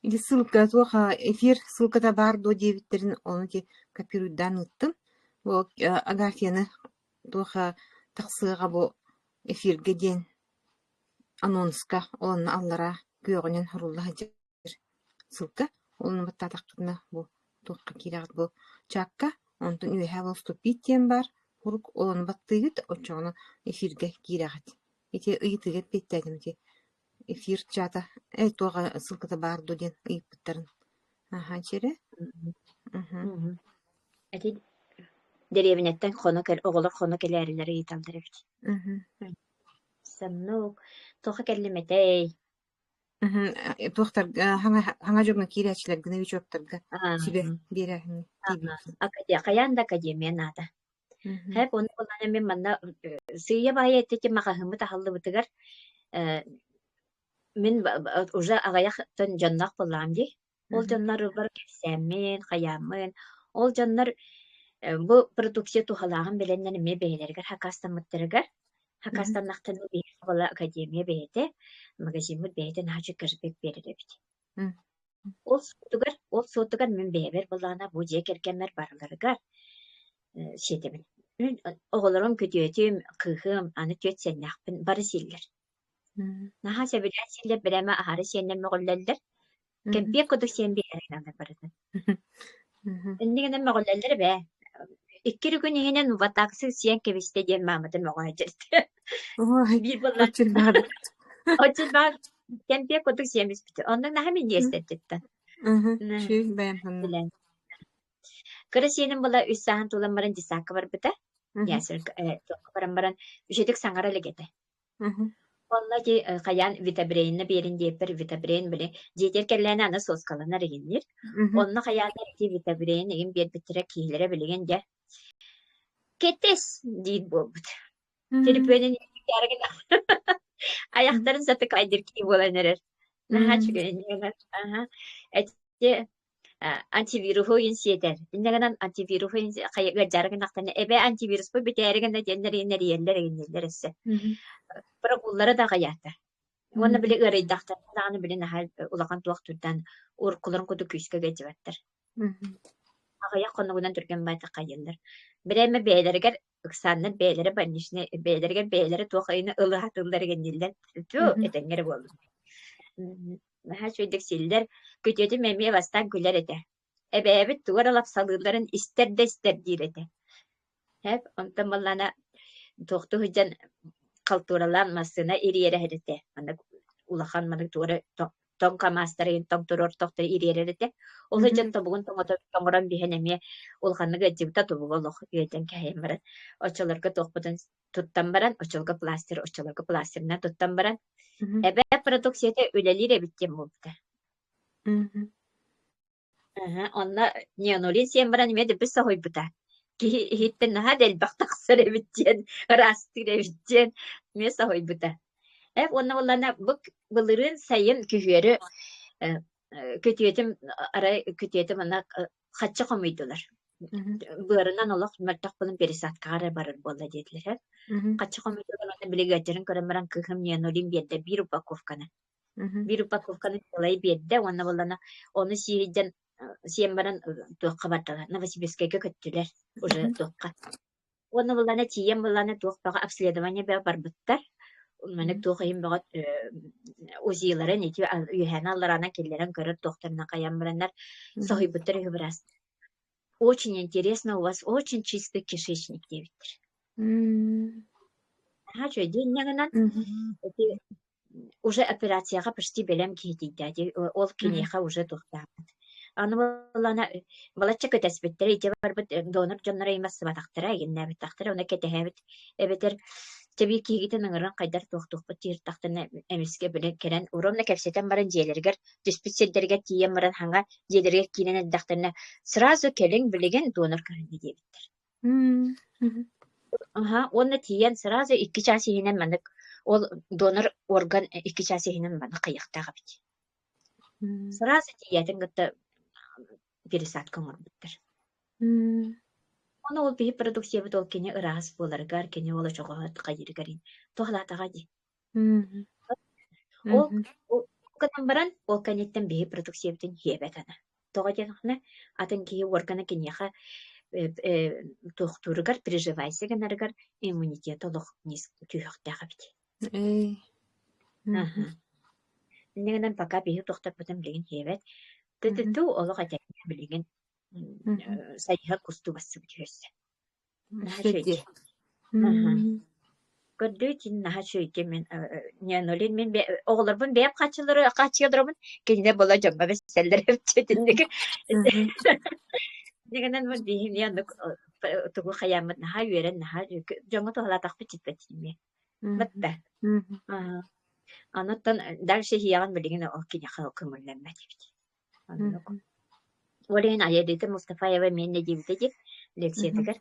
Или ссылка туох эфир ссылката баар дуо диэбиттэрин ону ити копируйдаан ыыттым. Бу Агафьяны туох тахсыаҕа бу эфиргэ диэн анонска уонна аллараа күөҕүнэн сурулла сылдьар ссылка. Онно баттаатаххытына бу туохха киирэҕит бу чакка, онтон үөһээ бу вступить диэн баар сурук ол ону баттыыгыт, оччоҕуна эфиргэ киирэҕит. Ити ыйытыыга эппиэттээтим ити эфир чата э туох ссылката баар дуо диэн ыйыппыттарын. Аха чэрэ. Мгм. Ити дэриэбинэттэн хоно кэл оҕолор хоно кэлээрилэр ыйыталлар эбит. Мгм. Соннук туохха кэллим этэй? Мгм. Туохтарга хаҥа хаҥа дьоҥҥо киирээччилэргэ новичоктарга Аа, сүбэ биэрээһиҥҥэ тиийбиппин. Хайаан да академия наада. Мгм. Һэп онно буоллаҕына мин манна сыыйа-баайа ити маҕаһыыммыт аһыллыбытыгар э, мин уже аҕыйах дьонноох буоллаҕым дии. Ол Мгм. дьоннорбор кэпсээммин, хайааммын, ол дьоннор бу продукция туһалааҕын билэннэр эмиэ бэйэлэригэр хакаастаммыттарыгар, Мгм. хакаастаннахтарына биһиэхэ буола академия бэйэтэ, магазиммыт бэйэтэ наһаа үчүгэй кэшбэк биэрэр эбит. М. Ол суотугар, ол суотугар мин бэйэбэр былаана бу дьиэ кэргэммэр барыларыгар сиэтэбин. Мин оҕолорум күтүөтүм, кыыһым, аны түөрт сиэннээхпин, бары сииллэр. Мм. Наһаа сөбүлээн сииллэр, бэлэмэ аһары сиэннэр мөҕүллэллэр. Мгм. Кэмпиэт курдук сиэн биэрэр барытын. Мгм. Иннигинэн мөҕүллэллэр эбээ. Икки эрэ күн иһинэн ватаксы сиэн кэбистэ диэн маамата мөҕөөччү. Ой, Биир буоллар оччун баҕар. Оччотооҕу кэмпиэт курдук сиэн испитэ. Онно наһаа минньигэстэрдиттэн. Мгм. Үчүгэй бэйэм санна. Кыра сиэним була үс сааһын туолан баран детсадка барбыта. Мгм. Ясерка э, баран баран үчүгүйдүк саҥара илик этэ. Мгм. Онно ити хайаан Витабрейнна биэрин диэппэр Витабрейн били дьиэтигэр кэллэҕинэ аны суоскаланар игиннир. Мгм. Онно хайааннар ити Витабрейн игин биэрбиттэрэ киһилэрэ билигин дьэ кэтэс диир буолбут. Мм. Телефонун айахтарын сатыкайдыр кии буолан эрэр. Наһаа Мм. үчүгэй аха. Эти антивируһу сиэтэр. Инньэ гынан антивируһу ыалдьаары гыннахтарына эбээ антивируспут бүтээри гынна диэннэр эрийэллэр игиннэллэр өссө. Мгм. Прогуллара да аҕыйаата. Уонна Мм. били ыарыйдахтарына даҕаны били наһаа улахан туох турдан уруккуларын курдук күүскэ ыалдьыбаттар. Мгм. Аҕыйах хонугунан түргэн баайдык хайыыллар. Бирээмэ бэйэлэригэр ыксааннар бэйэлэрэ больничнай бэйэлэригэр бэйэлэрэ туох айыны ыла сатыыллар игинниллэр. Тю Мгм. этэҥҥэ эрэ буоллун. Наһаа үчүгэйдик силлэр. Күтүөтүм эмиэ бастаан күлэр этэ. Эбээбит тугу эрэ лапсалыылларын истэр да истэр диир этэ. Һэп, онтон буоллаҕына туохтуу сылдьан халтуралаан массыына ириэрэ этэ. Маннык улахан маннык тугу эрэ тоҥ камаастарын тоҥ туруор тохтору ириэрэр этэ. Ол Мгм. сылдьан тобугун тоҥото тоҥорон биһэн эмиэ улаханнык ыалдьыбыта тобуга олох үөтэн кэһэйэн баран оччолорго туохпутун туттан баран оччолорго пластырь оччолорго пластырынан туттан баран Мгм. эбээ продукцията үлэлиир эбит диэн буолбута. Мгм. Аһа, онно неонулин сиэн баран эмиэ дэбис соһуйбута. Киһи иһиттэн наһаа да элбэх тахсар эбит диэн, ыраастыыр эбит диэн эмиэ соһуйбута. Э, уонна буоллаҕына бу былырыын сайын күһүөрү э, күтүөтүм арай күтүөтүм ана хаччы хомуйдулар. Мгм. Быарынан олох мөлтөх буолан пересадкаҕа эрэ барар буолла диэтилэр. Э. Мгм. Хаччы хомуйдулар уонна били ыалдьарын көрөн баран кыыһым неонулин биэрдэ биир упаковканы. Мгм. Биир упаковканы Николай биэрдэ уонна буоллаҕына ону сиирдэн сиэн баран туохха бардылар Новосибирскайга көттүлэр уже Мгм. туохха. Уонна буоллаҕына тиийэн буоллаҕына туох бөҕө обследование бөҕө барбыттар. Маннык Мгм. туох иһин бөҕө УЗИларын ити үөһэни аллараанан киллэрэн көрөр туохтарынан хайан бараннар Мгм. соһуйбуттар үһү быраас. Очень интересно у вас очень чистый кишечник диэбиттэр. М. Наһаа үчүгэй инньэ гынан Мгм. ити Уже операцияҕа почти бэлэм киһитийдээти, ол Мгм. киниэхэ уже туохтаабыт. Аны буоллаҕына балачча кэтэспиттэрэ, ити барбыт донор дьонноро ыймассыбатахтара, игиннээбитэхтэрэ, ону кэтэһэбит. Эбэтэр чэбии киһигитин ыҥыран хайдар туохтуохпут дииртэхтэринэ эмискэ били кэлэн ровно кэпсэтэн баран дьиэлэригэр түспүт сирдэригэр тиийэн баран хаҥа дьиэлэригэр киирэн эрдэхтэринэ сразу кэлиҥ билигин донор көрүнэ диэбиттэр. М. Мгм. Аһа, уонна тиийэн сразу 2 чаас иһинэн маннык ол донор орган 2 чаас иһинэн маннык хайыахтаах эбит. М. Сразу тиийээтин кытта пересадка оҥорбуттар. М. Ону ол биһи продукциябыт ол кини ыраас буоларыгар, кини ол очоҕоһо хайыырыгар туһалаатаҕа дии. Мгм. Ол Мгм. гынан баран, ол кэнниттэн биһи продукциябытын сиэбэт аны. Тоҕо диэтэххинэ, атын киһи уоргана киниэхэ туохтууругар, приживайся гынарыгар иммунитет олох түһүөхтээх эбит. Ээ. Аһа. Инньэ гынан пока биһи туохтарбытын билигин сиэбэт. Ту-ту-ту олох этэҥҥэ билигин сайыһа кустуу бассыбыт үһү. Наһаа үчүгэй. Аһа. Көрдүү итин наһаа үчүгэйгэ мин Неонолин мин оҕолорбун бэйэм хааччылары хааччыйаларабын кинилэр буола дьоҥҥо бэссэллэр эбит итинник Дигэнэн бу биһини оннук тугу хайааммыт наһаа үөрэн наһаа дьоҥҥо туһалаатахпыт сиппэт эмиэ. Батта. Онуттан дальше иһиэҕин билигин ол киниэхэ көҥүллэммэт эбит. Оннук. Ол иһин Аялита Мустафаева миэнэ диэбитэ дии лекциятыгар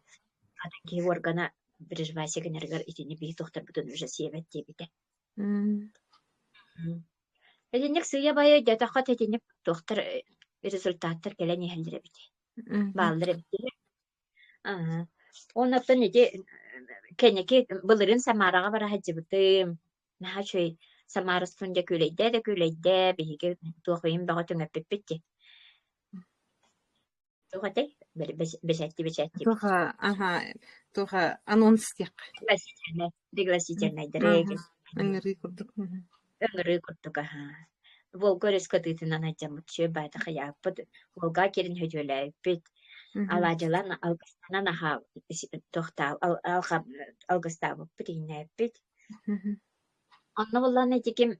атын киһи уоргана приживайся гынарыгар итини биһи тохторбутун уже сиэбэт диэбитэ. Итинник сыыйа-баайа өйдөөтөххө итинник туохтар результаттар кэлэн иһэллэр эбит. Бааллар эбит дии. Аа. Оннуттан ити кэнники былырыын Самараҕа бара сылдьыбытым. Наһаа үчүгэй Самарастуун дьэ күүлэйдээ да күүлэйдээ, биһиги туох ыйын бөҕө түҥэппиппит дии. Туох этэй? Бэчээттии бэчээттиибит. Туох аха туох анонс диэххэ. Пригласительнай, пригласительнайдары Ыҥырыы курдук. Ыҥырыы курдук аһаа. Волга өрүс кытыытынан айдьаммыт үчүгэй баайда хайааппыт, Волга кирин хөдүөлээбиппит, алаадьылаан алгыстанан аһаа туохтаа алгыстаабыппыт иҥнээбиппит. Онно буоллаҕына ити ким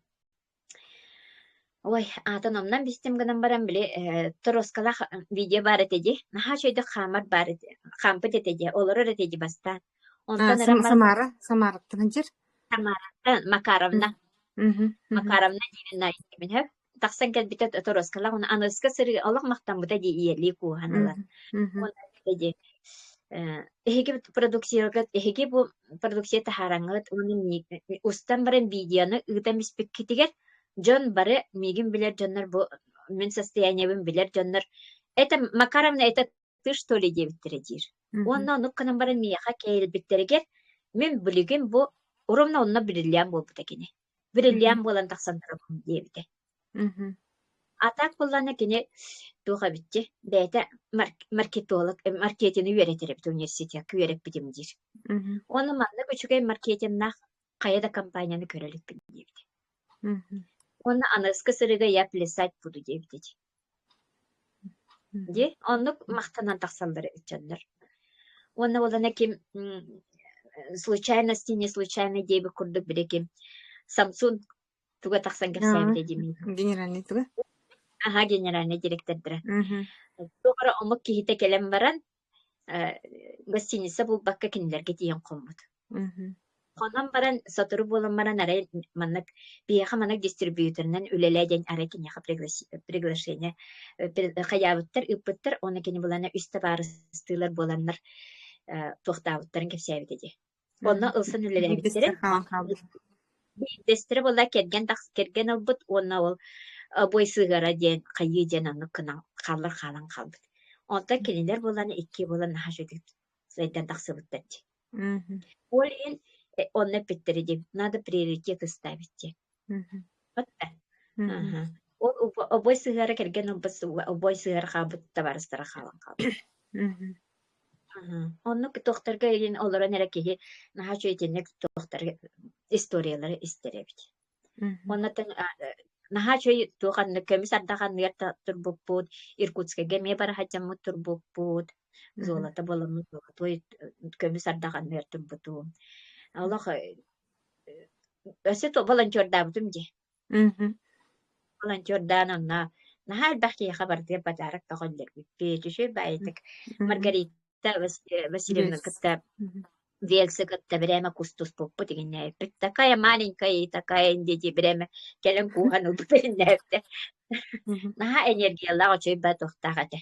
Ой, аатын умнан бистим гынан баран, били торуоскалаах видео баар этэ дии. Наһаа үчүгэйдик хаамар баар этэ, хаампыт этэ дии, олорор этэ дии бастаан. Онтон ыран баран Самара, Самараттан сылдьар. Самараттан Макаровна. Макаровна диирин наайдыбын сөп. Тахсан кэлбитэ торуоскалаах, уонна аныгыска сырыы олох махтаммыта дии ийэлии кууһан ылан. Уонна эппитэ дии, эһиги продукцияҕыт, эһиги бу продукция таһаараҥҥыт уонна устан баран видеоны ыытан испиккитигэр дьон бары миигин билэр дьоннор бу мин состояниебын билэр дьоннор это Макаровна это ты что ли диэбиттэрэ диир. Уонна оннук гынан баран миэхэ кэлбиттэригэр мин билигин бу ровно онно бриллиант буолбута кини. Бриллиант буолан тахсан турабын диэбитэ. А так буоллаҕына кини туох эбитчи бэйэтэ маркетолог маркетины үөрэтэр эбит университекка үөрэппитим диир. Уонна маннык үчүгэй маркетиннаах хайа да компанияны көрө иликпин диэбитэ. Уонна аныгыскы сырыыга я плясать буду диэбит ити. Дии, оннук махтанан тахсаллар эбит дьоннор. Уонна буоллаҕына ким случайности не случайно диэбит курдук били ким Самсун туга тахсан кэпсээбитэ дии Генеральный туга? Аха, генеральный директордара. Туох эрэ омук киһитэ кэлэн баран, гостиница булбакка кинилэргэ тиийэн хоммут. Хонон баран, сотору буолан баран арай маннык биһиэхэ маннык дистрибьюторынан үлэлээ диэн арай киниэхэ приглашение хайаабыттар, ыыппыттар уонна кини булана үс табаарыстыылар буоланнар туохтаабыттарын кэпсээбитэ дии. Онно ылсан үлэлээбиттэрэ. Биирдэстэрэ буолла кэргэн кэргэн ылбыт уонна ол обуой сыһыара диэн хайыы диэн оннук гынан хааллар хаалан хаалбыт. Онтон кинилэр буолан икки буолан наһаа үчүгэй сайдан тахсыбыттар дии. Ол иһин онно эппиттэрэ дии, надо приоритеты ставить диэн. Ол обуой сыһыара кэргэн ылбыт обуой сыһыара хаалбыт табаарыстара хаалан хаалбыт. Оннук туохтарга илин олорон эрэ киһи наһаа үчүгэй итинник туохтары историялары истэр эбит. Уонна наһаа үчүгэй туох анны көмүс ардах анныгар турбуппут, Иркутскайга эмиэ бара сылдьаммыт турбуппут, золото буоламмыт золотой көмүс ардах анныгар турбутум. Олох өссө волонтердаабытым дии. Волонтердаан онно наһаа элбэх киһиэхэ барытыгар подарок көҕүллэрбиппит. Үчүгэй баайытык Маргарита Васильевна кытта Вельсы кытта бирээмэ кустуспуппут иҥиннээбиппит. Такая маленькая и такая диэки бирээмэ кэлэн кууһан ылбыт иҥиннээбитэ. Наһаа энергиялаах үчүгэй баа туохтаах этэ.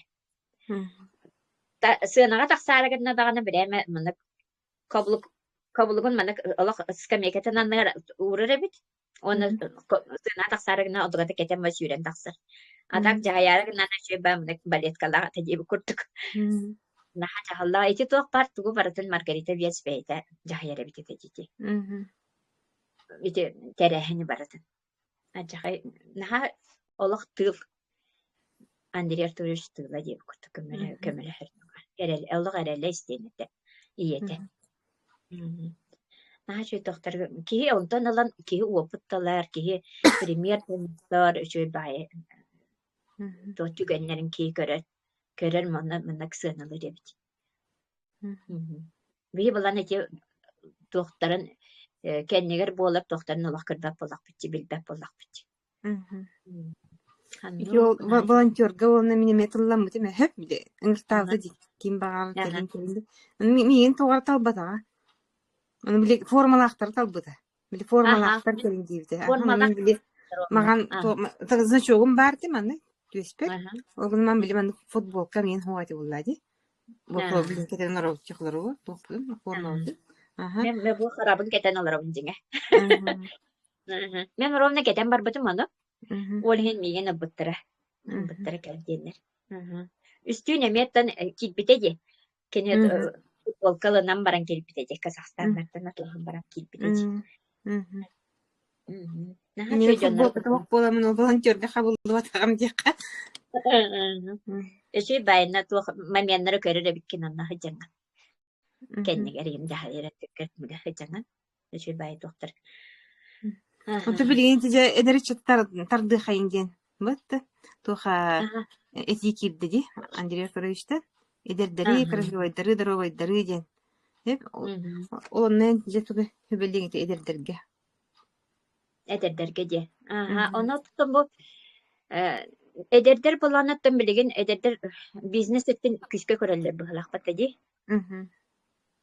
Сыанаҕа тахсаары гынна даҕаны бирээмэ маннык Каблук каблугун маннык олох скамейкатын анныгар уурар эбит уонна сыана тахсаары гына онтуката кэтэн ба сүүрэн тахсар. А так дьаһайаары гынан үчүгэй ба маннык балеткалаах этэ диэбит курдук. Наһаа дьаһаллаах. Ити туох баар тугу барытын Маргарита Вец бэйэтэ дьаһайар эбит этэ дии. Ити тэрээһини барытын. Алдьархай наһаа олох тыыл Андрей Артурович тыыла диэбит курдук көмөлөһө көмөлөһөр эрэл олох эрэлэ истиэн этэ ийэтэ. Наһаа үчүгэй тохтор киһи онтон ылан киһи уопут талар, киһи пример оҥостор, үчүгэй баҕайы туох түгэннэрин киһи көрөр, көрөр манна маннык сыаналыыр эбит. Биһи булан ити туохтарын кэннигэр буолар туохтарын олох көрбөт буоллахпыт билбэт буоллахпыт. Ити ол волонтерга уонна мин эмиэ тылламмытым өһөп ыҥыртаабыта дии ким баҕарар кэлин кэлин миигин тоҕо талбатаҕа ону били формалаахтары талбыта били формалаахтар кэлин диэбитэ мин били маҕан значогум баар дии маннык түөспэр ол гынан били маннык футболка миин хуа булла дии блин кэтэн олорор туохпутун формабытын Мен бу харабын кэтэн олоробун дьиҥэ. Мен ровно кэтэн барбытым ону. Ол иһин миигин ылбыттара. Ылбыттара кэл диэннэр. Үстүүн эмиэттэн киирбитэ дии. Кини футболка ылынан баран киирбитэ дии. Казахстаннартан атылаһан баран киирбитэ дии. Наһаа Мин үчүгэй дьоннор футболка туох буоламмын ол волонтерга хабыллыбатаҕым диэххэ. Үчүгэй баайына туох моменнары көрөр эбиккин онно сылдьаҥҥын. Кэннигэр ийэм дьаһайар өттүккэ сылдьаҥҥын. Үчүгэй баайы туохтар. Онто билигин дьэ эдэр ыччаттар тардыахайын диэн бытты туох этии киирдэ дии Андрей Федоровичтан эдэрдэри красивайдары доруобайдары диэн ол онно дьэ тугу сүбэлиэҥ ити эдэрдэргэ Эдэрдэргэ диэ. Аха, ону оттон бу э, эдэрдэр былаанаттан билигин эдэрдэр бизнес өттүн күүскэ көрөллөр быһыылаахпыт дии.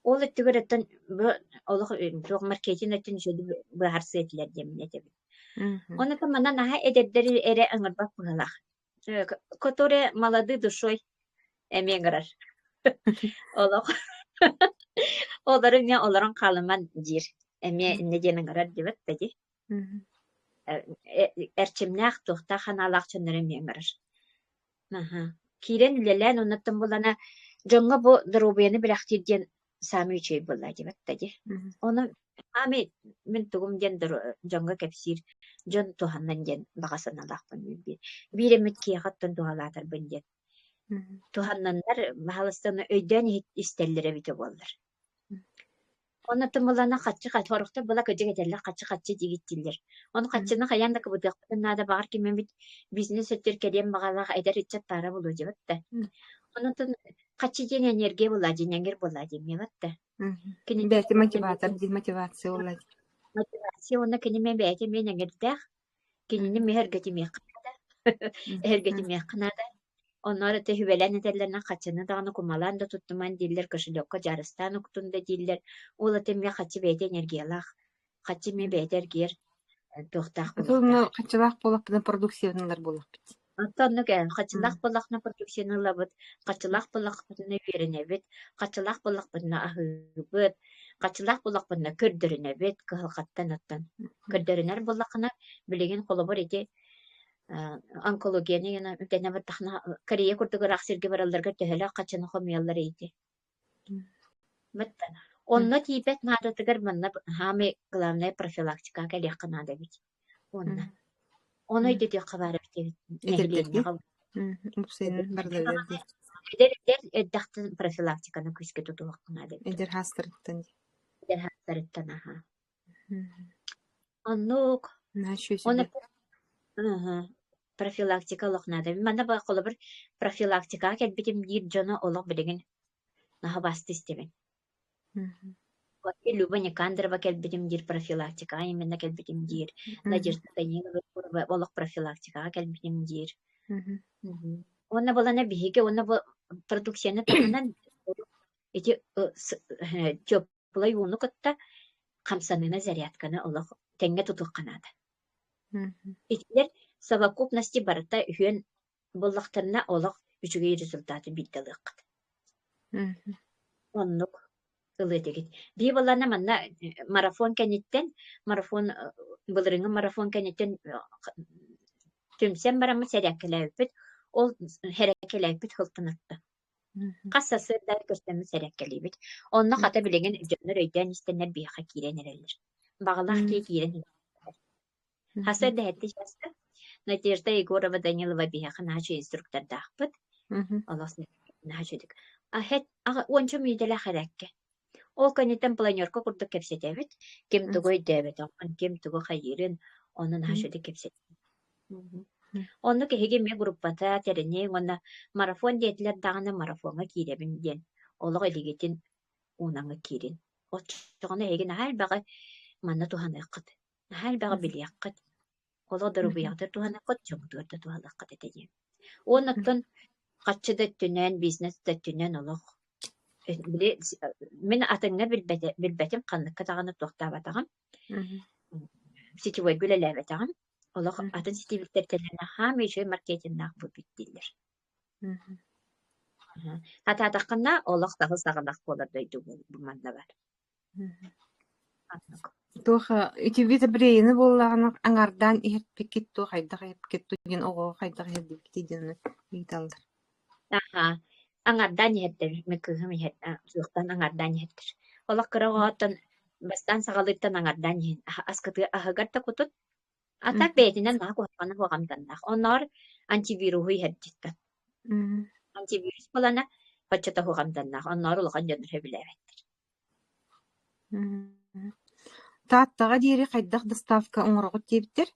Ол өттүгэр оттон бу олох туох маркетинг өттүн үчүгэйдик быһаарсыа этилэр диэммин этэбин. Онон манна наһаа эдэрдэри эрэ ыҥырбат быһыылаах. Которые молоды душой эмиэ ыҥырар. Олох олору эмиэ олорон хаалыман диир. Эмиэ иннэ диэн ыҥырар диэбэт да дии. Эрчимнээх, туохтаах санаалаах дьоннору эмиэ ыҥырар. Аһа. Киирэн үлэлээн оннуттан булана дьоҥҥо бу доруобуйаны бэлэхтиир диэн саамай үчүгэй буолла диэбэт да дии. Ону аами мин тугум диэн дьоҥҥо кэпсиир дьон туһаннан диэн баҕа санаалаахпын мин биир. Биир эмит киһиэхэ оттон туһалаатарбын диэн. Туһаннаннар баһаалыстаны өйдөөн истэллэр эбитэ буоллар. Онно тымылана хаччы сорохтор была кырдьык этэллэр хаччы-хаччы диигит дииллэр. Ону хаччыны хайаан да кыбытыахпытын наада баҕар ким эмит бизнес өттүгэр кэлиэн баҕалаах эдэр ыччат баара буолуо диэбэт да. Онон хаччы диэн энергия буолаа диэн эҥэр буолаа диэмиэбэт да. Кини Бэйэтэ мотиватор диэн мотивация буолла Мотивация уонна кини эмиэ бэйэтэ эмиэ эҥэрдээх. Кинини эмиэ эһэргэтимиэххэ наада. Эһэргэтимиэххэ наада. Онноор этэ сүбэлээн этэллэринэн хаччыны даҕаны кумалаан да туттуман дииллэр, кошелекка дьаарыстаан уктун да дииллэр. Ол ата эмиэ хаччы бэйэтэ энергиялаах. Хаччы эмиэ бэйэтэ эргийэр туохтаах Онно буолуохтаах. хаччылаах буоллахпытына продукцияны ылар буоллахпыт. Оттон оннук ээ, хаччылаах буоллахпына продукцияны ылабыт, хаччылаах буоллахпытына үөрэнэбит, хаччылаах буоллахпытына аһыыбыт, хаччылаах буоллахпытына көрдөрүнэбит кыһалҕаттан оттон. Көрдөрүнэр буоллаххына, билигин холобур ити онкологияны эмтэнэ бардаххына Корея курдук ыраах сиргэ баралларыгар төһөлөөх хаччыны хомуйаллар эбитий? Онно тиийбэт наадатыгар манна саамай главное профилактикаҕа кэлиэххэ наада эбит. Уонна ону өйдөтүөххэ баар эбит эбит Эдэрдэргэ нэһилиэнньэҕэ. Упсайынан барыларыгар дии. Эдэр эдэр эрдэхтэн профилактиканы күүскэ тутуһуохха наада эбит. Эдэр хаастарыттан дии. Эдэр хаастарыттан аһа. Оннук. Наһаа үчүгэй Уонна сүбэ. Ыһы, профилактика олох наада. Манна холобур профилактикаҕа кэлбитим диир дьону олох билигин наһаа убаастыы истэбин. Люба Никандрова кэлбитим диир профилактикаҕа именно кэлбитим диир. Надежда Данилова олох профилактикаҕа кэлбитим диир. Уонна буолана биһиги уонна бу продукцияны таһынан ити теплай ууну кытта хамсаныыны зарядканы олох тэҥҥэ тутуохха наада. Итилэр совокупности барыта үһүөн буоллахтарына олох үчүгэй результаты биирдэ ылыаххыт. Оннук ылыа этигит. Биир буоллаҕына манна марафон кэнниттэн, марафон былырыыҥҥы марафон кэнниттэн түмсэн бараммыт сэрээккэлээбиппит. Ол сэрээккэлээбиппит сылтан орто. Хас сарсыарда көрсөммүт сэрээккэлиибит. Онно хата билигин дьоннор өйдөөн истэннэр биһиэхэ киирэн эрэллэр. Баҕалаах киһи киирэн иһэр. Сарсыарда сэттэ чааска Надежда Егорова Данилова биһиэхэ наһаа үчүгэй инструктордаахпыт. Олох наһаа үчүгэй. Уонча мүнүүтэлээх эрээккэ. Ол кэнниттэн планерка курдук кэпсэтэбит. Ким тугу өйдөөбөтөҕүн, ким тугу хайыырын, ону наһаа үчүгэйдик кэпсэтэбит. Оннук эһиги эмиэ группата тэриниҥ уонна марафон диэтилэр даҕаны марафоҥҥа киирэбин диэн олох илигитин уунаҥҥа киирин. Оччоҕуна эһиги наһаа элбэҕи манна туһаныаххыт, наһаа элбэҕи билиэххит. Олох доруобуйаҕытыгар туһаныаххыт, дьоҥҥутугар да туһалыаххыт этэ диэн. Уонна оттон харчы да өттүнэн, бизнес да өттүнэн олох били мин атыҥҥа билбэтэ билбэтим ханныкка даҕаны туохтаабатаҕым, сетевойга үлэлээбэтэҕим. Олох атын сетевиктэртэн хаамай үчүгэй маркетиннаах буолбут дииллэр. Хатаатаххына олох таһыс аҕынах буолар дойду бу манна бар. Туох итибит брейни буоллаҕына аҥардаан иһэрпиккит туох хайдах иһэрпиккит диэн оҕоҕо хайдах иһэрдибиккитий диэн ыйыталлар. Аха, аҥардаан иһэрдэр, мин кыыһым иһэр суохтан аҥардаан иһэрдэр. Олох кыра оҕоттон бастаан саҕалыыртан аҥардаан иһин аскытыы аһыгар да кутут А так бэйэтинэн наһаа куһаҕана суох амтаннаах. Оннооҕор антивируһу иһэрдиттэн. Антивирус буолана баччата суох амтаннаах. Оннооҕор улахан дьоннор сөбүлээбэттэр. Тааттаҕа диэри хайдах доставка оҥороҕут диэбиттэр.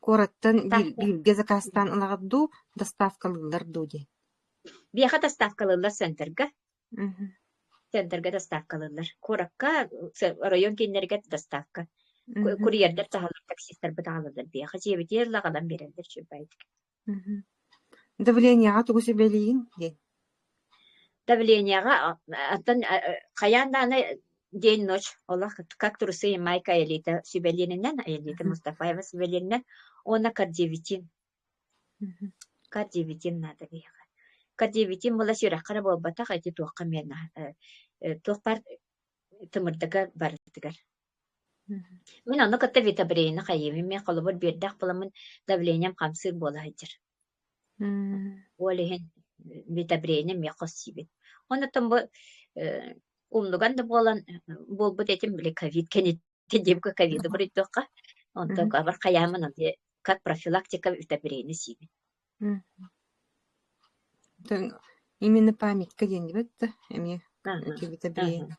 Куораттан бииргэ заказтаан ылаҕыт дуу, доставкалыыллар дуу диэн. Биэхэ доставкалыыллар центрга. Центрга доставкалыыллар. Куоракка, оройуон кииннэригэр доставка. Курьердар таһаллар, таксистарбыт аҕалаллар биһиэхэ. Дьиэбитигэр ыла аҕалан биэрэллэр үчүгэйдик. Давлениеҕа тугу сүбэлиигин диэн? Давлениеҕа оттон хайаан даҕаны день-ночь олох как трусы и майка Аэлита сүбэлииринэн, Аэлита Мустафаева сүбэлииринэн уонна кардиовитин Кардиовитин наада биһиэхэ. Кардиовитин буола сүрэххэ эрэ буолбатах, ити туохха эмиэ туох баар тымырдыга барытыгар. Мин ону кытта витабрейны хайыыбын, мин холобур биэрдэх буоламмын давлением хамсыыр буола сылдьар. Ол иһин витабрейны эмиэ хос сиибин. Онтон бу умнуган да буолан буолбут этим били ковид кэнниттэн Диэбиккэ ковиды буруйдуохха, онтон абар хайаамын как профилактика үтэбирэйини сиибин. Именно памятка диэн дибэт да эмиэ витабрейн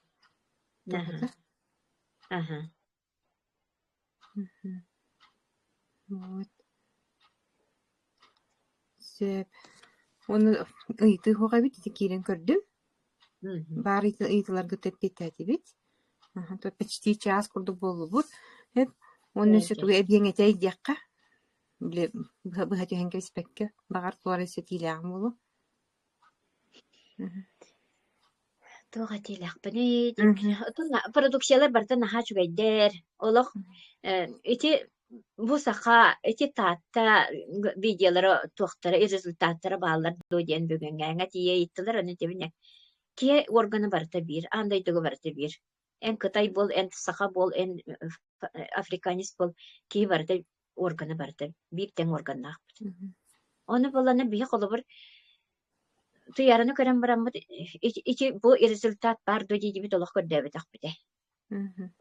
туһата. Аха. Вот. Сөп. Уонна ыйытыы суох эбит, ити киирэн көрдүм. Баар ыйытыыларга эппиэттээтибит. Почти чаас курдук буоллубут. Уонна өссө тугу эбиэҥ этэй диэххэ, били быһа быһа түһэн кэбиспэккэ, баҕар туора өссө этиилээҕим буолуо. Туох этиилээхпиний диэбиккинэ продукциялар барыта наһаа үчүгэйдэр. Олох ити бу саха, ити Таатта видеолара туохтара результаттара бааллар дуо диэн бүгүҥҥээҥҥэ тиийэ ыйыттылар, ону итибинэ киһи органа барыта биир, аан дойдуга барыта биир. Эн кытай буол, эн саха буол, эн африканец буол, киһи барыта органа барыта биир тэҥ органнаахпыт. Ону буоллаҕына биһи холобур Туйаараны көрөн бараммыт ити бу результат баар дуо диибит олох көрдөөбөтөхпүт ээ.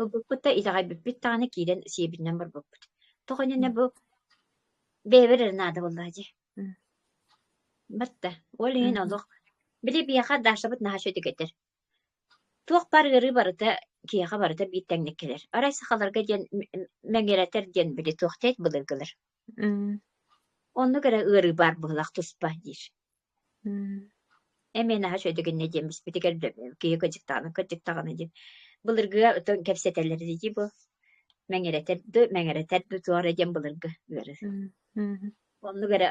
Ылбыппыт да итэҕэйбиппит даҕаны киирэн сиэбинэн барбыппыт. Тоҕо иннинэ бу бэйэбэр эрэ наада буоллаҕа дии. Батта. Ол иһин олох били биһиэхэ Дашабыт наһаа үчүгэй этэр. Туох баар ыарыы барыта киһиэхэ барыта биир тэҥник кэлэр. Арай сахаларга диэн мэҥирэтэр диэн били туох диэт былыргылар. Оннук эрэ ыарыы баар быһыылаах туспа диир. Эмиэ наһаа үчүгэйдик инньэ диэн биспитигэр киһи кыдьыктаҕына кырдьыктаҕына диэн былыргыга отон кэпсэтэллэр дии бу мэҥирэтэр дуу мэҥирэтэр дуу туох эрэ диэн былыргы ыарыы. Оннук эрэ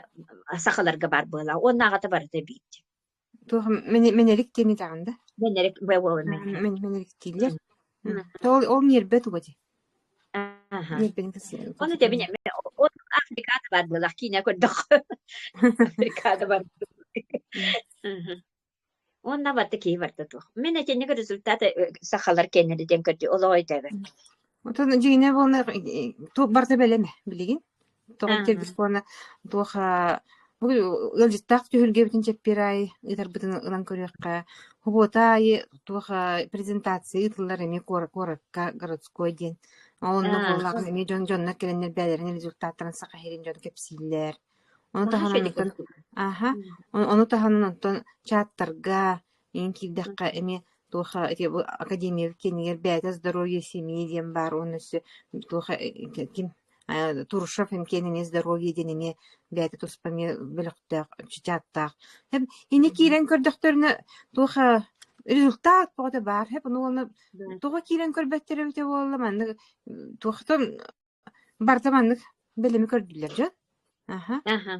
сахаларга баар быһыылаах уонна аҕата барыта биир дии. Туох мэнэрик диэн итэҕин да? Мэнэрик Мэнэриктииллэр. Ол ол ньиэрбэ туга дии? Ону тэбин ол Африкада бар буолах киинэ көрдөххө. Африкада бар. Уонна барда киһи барда туох. Мин итинник результат сахалар кэннери диэн көрдүү олоҕо өйдөөбөт. Отон дьиҥинэ буолна туох барда бэлэмэ билигин. Тоҕо тиргис буолна туох. Бу ыалдьыттаах түһүлгэбитин чэппиэр аайы ыытарбытын ылан көрүөххэ. Субуота аайы туох презентация ыытыллар эмиэ куоракка городской диэн. Онно буоллаҕына эмиэ дьон дьоннор кэлэннэр бэйэлэрин результаттарын Саха сирин дьон кэпсииллэр. Ону таһынан онтон аха ону таһынан онтон чаттарга иҥин киирдэххэ эмиэ туох ити бу академия киэнигэр бэйэтэ здоровье семьи диэн баар уонна өссө туох ким Турушев киэнини здоровье диэн эмиэ бэйэтэ туспа эмиэ бөлөхтөөх чааттаах. Ини киирэн көрдөхтөрүнэ туох результат бөҕөтө баар хэп ону уонна тоҕо киирэн көрбөттөр эбитэ буолла маннык туохтан Барыта маннык бэлэми көрдүлэр дьон. Аха. Аха.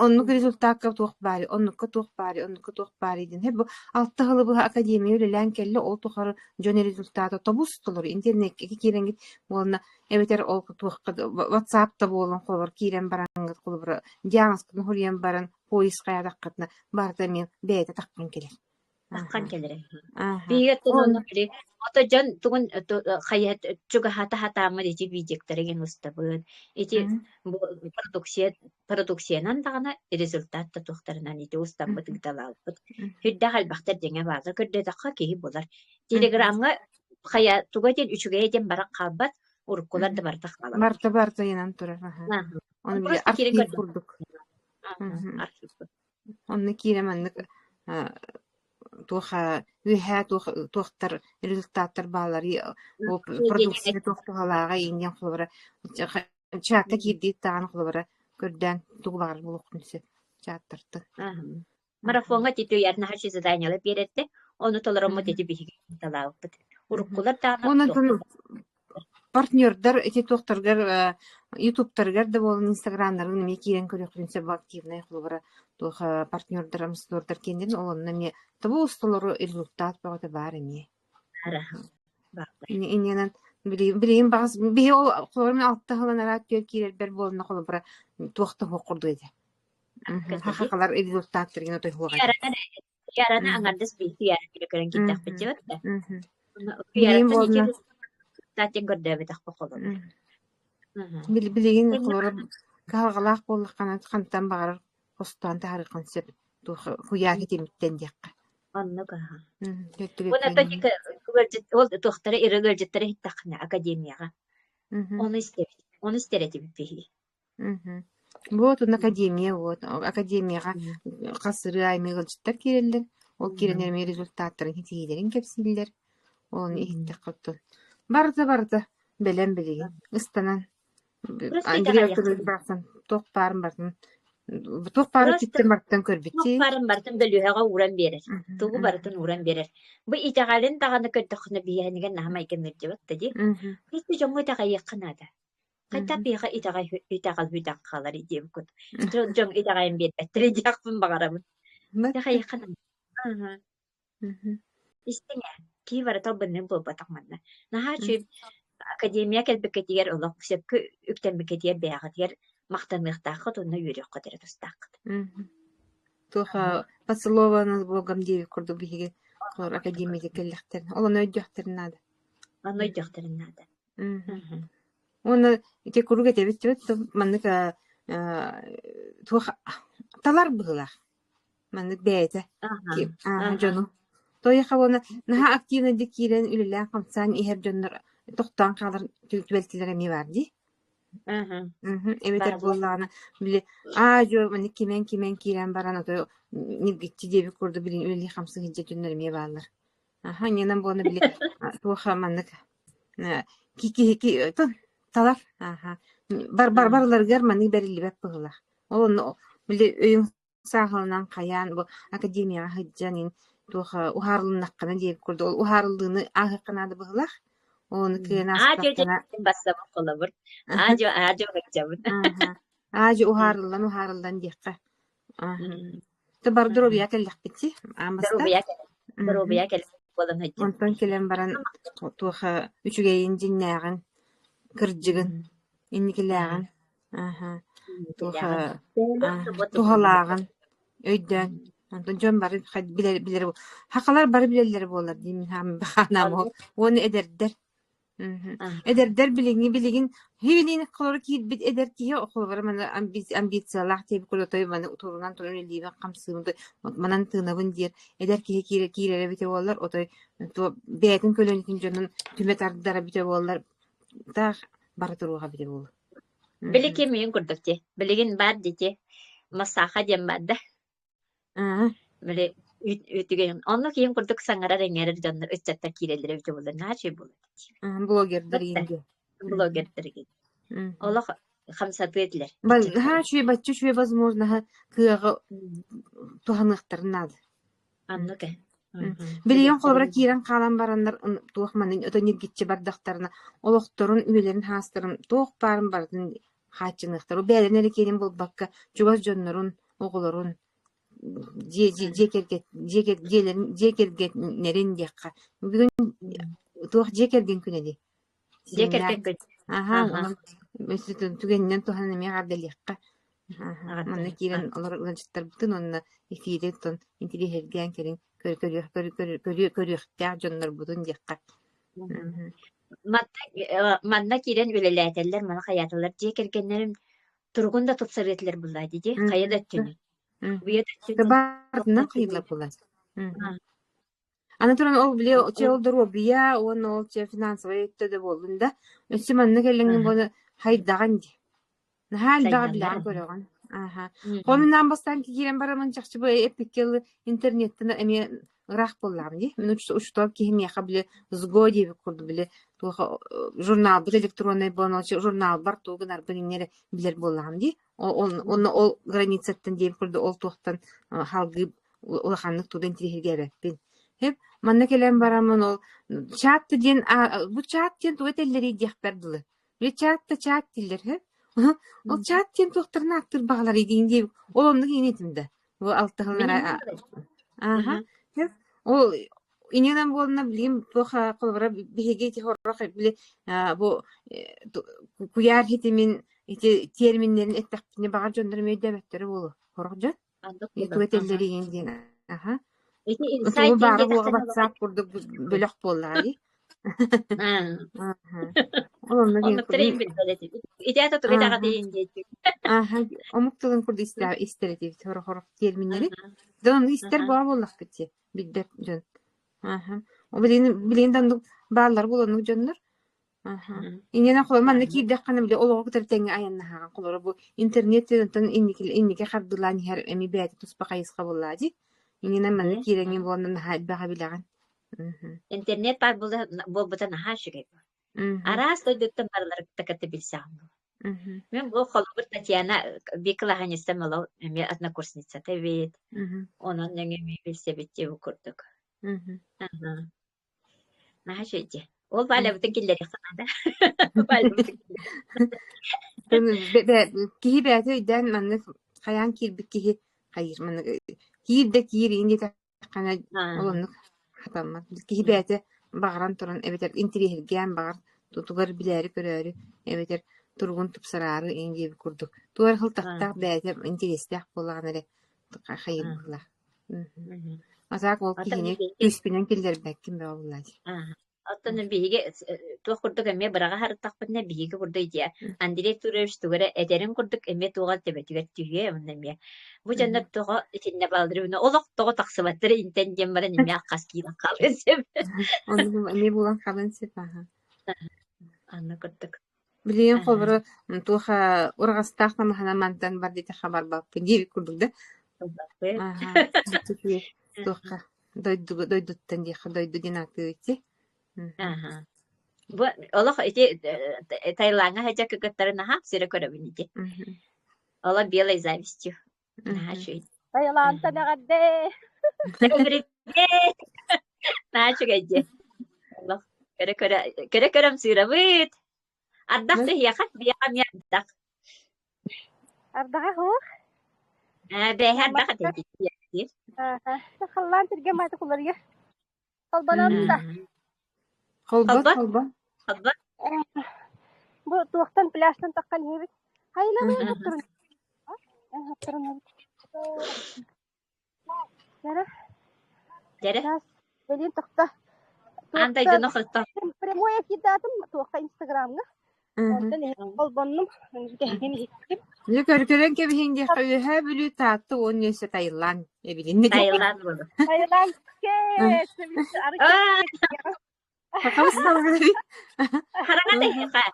Оннук результакка туох баарый, оннукка туох баарый, оннукка туох баарый диэн. Бу алта сылы быһа академия үлэлээн кэллэ, ол тухары дьон результата тобус толору интернеккэ киирэҥҥит уонна эбэтэр ол туохха WhatsApp да буолан холобур киирэн бараҥҥыт холобура диагнозкытын суруйан баран поиск хайаатаххытына барыта эмиэ бэйэтэ таххан кэлэр. Таххан Аха. кэлэрэ. Аха. Биһиги Ол онно били ото дьон тугун хайа чугаһата сатааммыт ити видеоктары гин устабыт. Ити Мгм. бу продукция продукциянан даҕаны результат да туохтарынан ити устаммыт Мгм. ыыталаабыт. Мгм. Сүрдээх элбэхтэр дьиҥэ бааллар. Көрдөөтөххө киһи булар. Мгм. Телеграмҥа хайа туга диэн үчүгэйэ диэн баран хаалбат, уруккулар Мгм. да барыта хаалаллар. Барыта барыта ыйанан турар. Аха. Аха. Ону били Просто киирэн архив көрдөххө. курдук. Аха, Мгм. архив. Онно киирэн маннык туох үөһээ туох туохтар результаттар баалларый, ол продукция туох туһалааҕый диэн холобура чаакка киирдиит даҕаны холобура көрдөөн тугу баҕарар буолуоххун сөп чааттартан. Марафоҥҥа титү наһаччы заданиелар биэрэрдэ, ону толороммут ити биһиги талаабыппыт. Уруккулар даҕаны Онон Партнердар ити туохтаргар ютубтарыгар да буоллун, инстаграмнарыгар эмиэ киирэн көрүөххүтүн сөп активнай холобура туох партнердар, амбассадордар киэннэрин ол онно эмиэ тобус толору результат бөҕөтө баар эмиэ. Иннинэн билигин баҕас биһи ол холобура мин алта сылын араат түөр киирэрбэр буолна холобура туох да суох курдук этэ. Хахалар результаттаргын отой суох этэ. Туйаараны аҥардас биир туйаараны көрөн киирдэхпит дьэ барда. Билигин Туйаараттан ити буолна кстати көрдөөбөтөхпө холобур. Билигин холобура кыһалҕалаах буоллаххына хантан баҕарар хостоон таһаарыаххын сөп туох куйаар ситимиттэн диэххэ. Оннук аха. Уонна ол туохтара ыры ыалдьыттара иһиттэххинэ академияҕа. Ону истэбит. Ону истэр этибит биһиги. Мгм. Вот он академия вот. Академияҕа хас ырыа аймыы ыалдьыттар киирэллэр. Ол киирэн эмиэ результаттарын ситиһиилэрин кэпсииллэр. Ону иһиттэххэ оттон барыта барыта бэлэм билигин. Ыстанан Просто Андрей итэҕэйиэххэ Артурович барахсан туох баарын барытын туох баар Просто өттүттэн барытын туох көрбүттии. баарын барытын бөлүһэҕэ ууран биэрэр. Тугу барытын ууран биэрэр. Бу итэҕэлин даҕаны көрдөххүнэ биһиэнигэр наһаа майгынныыр да дии. Просто дьоҥҥо итэҕэйиэххэ наада. Хайдах биһиэхэ итэҕэй итэҕэл бүтэн хаалар диэбиккит. Дьон дьон итэҕэйэн биэрбэттэрэ диэхпин баҕарабын. Итэҕэйиэххэ наада. Истиҥ ээ, киһи барыта албынныыр буолбатах манна. Наһаа үчүгэй академия кэлбиккитигэр олох сөпкө үктэммиккитигэр бэйэҕитигэр махтаныахтааххыт уонна үөрүөххүт эрэ тустааххыт. Туох поцелована с Богом диэбит курдук биһиги холор академияга кэллэхтэрин ол ону өйдүөхтэрин наада. Ону өйдүөхтэрин наада. Уонна ити куруук этэбит түбэт маннык туох талар быһыылаах. Маннык бэйэтэ дьону. Тойоха уонна наһаа активнайдык киирэн үлэлээн-хамсаан иһэр дьоннор тохтоон хаалар түбэлтэлэрэ эмиэ баар дии. Эбэтэр буоллаҕына били аа-дьуо маннык кимэн-кимэн киирэн баран ото ньиргиччи диэбит курдук билин үлэлии-хамсыы сылдьар дьоннор эмиэ бааллар. Аха, инньэнэн буолан били туох маннык киһи талар аха бар бар барыларыгар маннык бэриллибэт быһыылаах. Ол онно били өйүҥ сааһыланан хайаан бу академияҕа сылдьан ин туох уһаарылыннаххына диэбит курдук ол уһаарыллыыны ааһыахха наада быһыылаах. Ол ону кыайан Аа-дьуо ааспатаххына бассабын холобур. Аа-дьуо аа-дьуо сылдьабын. Аа-дьуо уһаарыллан уһаарыллан диэххэ. Ты бар доруобуйа кэллэхпит дии, аан бастаан. Доруобуйа кэлэн, доруобуйа кэлэн буолан сылдьабыт. Онтон кэлэн баран туох үчүгэйин, дьиҥнээҕин, кырдьыгын, инникилээҕин, аһа, туох туһалааҕын өйдөөн. Онтон дьон бары билэр билэр хахалар бары билэллэрэ буолар дии мин хаанам уонна эдэрдэр. Мгм. Эдэрдэр билиҥҥи билигин билигин холоро киирбит эдэр киһи холобура маны амбициялаах диэбит курдук той маны утурунан туран илиибин хамсыыбын манан тыынабын диир эдэр киһи киирэ киирэрэ эбитэ буоллар отой туо бэйэтин көлүөнэтин дьонун түмэ тардара эбитэ буоллар таах бара туруоха эбитэ буолуо. Били ким үйүн курдук дии. Билигин баар дии Масаха диэн баар да. Аа. Били үтүгэн онно киһин курдук саҥарар-иҥэрэр дьоннор ыччаттар киирэллэрэ эбитэ буоллар наһаа үчүгэй буолуо этэ. Блогердар иин диэн. Блогердар иин. Олох хамсатыа этилэр. Наһаа үчүгэй бачча үчүгэй возможноһы кыаҕы туһаныахтарын наада. Оннук ээ. Билигин холобура киирэн хаалан бараннар туох манын ото ньиргиччи бардахтарына олохторун, үлэлэрин хаастарын туох баарын барытын хааччыныахтар. Бэйэлэрин эрэ киэнин булбакка чугас дьоннорун, оҕолорун дьиэ дьиэ кэргэн дьиэ дьиэлэрин дьиэ кэргэннэрин диэххэ. Бүгүн туох дьиэ кэргэн күнэ дии. Дьиэ кэргэн күн. Аһаа, онон түгэнинэн туһанан эмиэ эҕэрдэлиэххэ. Манна киирэн олорор ыалдьыттарбытын уонна эфири оттон интириэһиргээн кэлин көрүөхтээх дьоннорбутун диэххэ. Манна киирэн үлэлээтэллэр, маны хайааталлар дьиэ кэргэннэрин туругун да тупсарыа этилэр буллаа дии, хайа да өттүнэн. Уйа да өттүнэн, Баартынан хайыылар буллаа. Аны туран ол били чэ ол доруобуйа уонна ол чэ финансовай өттө да буоллун да, өссө манна кэллэҥҥин буолла хайдаҕын дии. Наһаа элбэҕи Сайдаллар билэҕин көрөҕүн. Ааһа. Хомунаан бастаан киирэн бараммын чахчы бу эппиккэ дылы интернеттэн эмиэ ыраах буоллаҕым дии. Мин учуутал киһи миэхэ били СГО диэбит курдук били туох журналбыт электроннай буолан журналбар тугу гынарбын инньэ эрэ билэр буоллаҕым дии. Онно ол границаттан диэбит курдук ол туохтан салгыы улаханнык туда интириэһиргээбэппин. Хэп манна кэлэн бараммын ол чат диэн бу чат диэн тугу этэллэрий диэхпэр дылы. Били чат да чат дииллэр һэ. Ол чат диэн туохтарын ааттыыр баҕаларый диин диэбит. Ол оннук иҥин да. Бу алтыһыннара Ааха. Ол иннинэн буолна билигин туох холобура биһиги ити хорох били бу куйаар хитимин ити терминнэрин эттэхпинэ баҕар дьоннорум өйдөөбөттөрө буолуо. Хорох дьон. Тугу этэллэр игин диэн. Аха. Ити инсайт Тугу диэн баара буоҕа диэтэхтэринэ WhatsApp курдук бөлөх буоллаҕа дии. Ол онно диэн Оннуктары иһин билбэт этим. Ити аата тугу итэҕэтийин диэччи. Ааха, омук тылын курдук истэр этибит сорох-сорох терминнэри. Дьон ону истэр баа буоллахпыт дии, билбэт дьон. Ааха. Билигин билигин да оннук бааллар буолуо оннук дьоннор. Аха. Инньэ холобур манна киирдэххинэ били олоҕу кытары тэҥҥэ айаннаһаҕын. Холобура бу интернет онтон инники инники хардыылаан иһэр эмиэ бэйэтэ туспа хайысха буоллаҕа дии. Инньэ манна киирэҥҥин буолан наһаа элбэҕи билэҕин. Интернет баар буолбута наһаа үчүгэй. Араас дойдуттан барыларыттан кытта билсэҕин. Мин бу холобур Татьяна биир кылааһынньыттан олох эмиэ однокурсницата эбит. Онон эмиэ билсэбит дии курдук. Наһаа үчүгэй дии. Ол Валябытын киллэриэххэ наада. Валябытын Киһи бэйэтэ өйдөөн маннык хайаан киирбит киһи хайыыр маннык киир да киир иин диэтэххинэ ол оннук хатаммат. Киһи бэйэтэ баҕаран туран эбэтэр интириэһиргээн баҕар тутугар билээри-көрөөрү эбэтэр туругун тупсараары иин диэбит курдук туох эрэ сылтахтаах бэйэтэ интириэстээх буоллаҕына эрэ хайыыр быһыылаах. А так ол киһини күүспүнэн киллэрбэккин бөҕө буоллаа дии. Оттон биһиги туох курдук эмиэ быраҕа сырыттахпытына биһиги курдук дии Андрей Турович тугу эрэ этэрин курдук эмиэ туоҕа төбөтүгэр түһүө уонна эмиэ бу дьоннор тоҕо итиннэ бааллар олох тоҕо тахсыбаттар интэн диэн баран эмиэ хас киирэн хаалыан сөп. Оннук эмиэ буолан хаалыан сөп аха. Анна курдук. Билигин холобура туох ураҕастаах тамаһана мантан бар диэтэххэ барбаппын диэбит курдук да. Аха. Туохха дойду дойдуттан диэххэ дойду диэн ааттыыбыт дии. Аха. Бу олох ити Таилаҥҥа сылдьар кыргыттары наһаа сирэ көрөбүн ити. Олох белой завистью. Наһаа үчүгэй. Таилантан эҕэрдэ! Привет! Наһаа үчүгэй дии. Олох көрө-көрө көрө-көрө ымсыырабыт. Ардах түһүөхэ, биһиэхэ эмиэ ардах. Ардаҕа суох. Ээ, бээһэ ардах этэ дии. Ааха. Халлаан сиргэ мааты куларыйар. Холбонон да. Холбот, холбот. Холбот. Бу туохтан пляжтан таххан иһэбит. Хайылабы хаттырын. Хаттырын. Дьэрэ. Дьэрэ. Билин тохто. Аан дойдуну хотто. Прямой эфирдаатым туохха Инстаграмҥа. Онтон холбоннум, бүтэһигин иһиттим. Дьэ көркөрөн кэбиһиҥ диэххэ Үөһээ Бүлүү Таатта уонна өссө Таиланд эбилиннэ Таиланд буолу. Таиланд Хараҥа тэһиэхэ.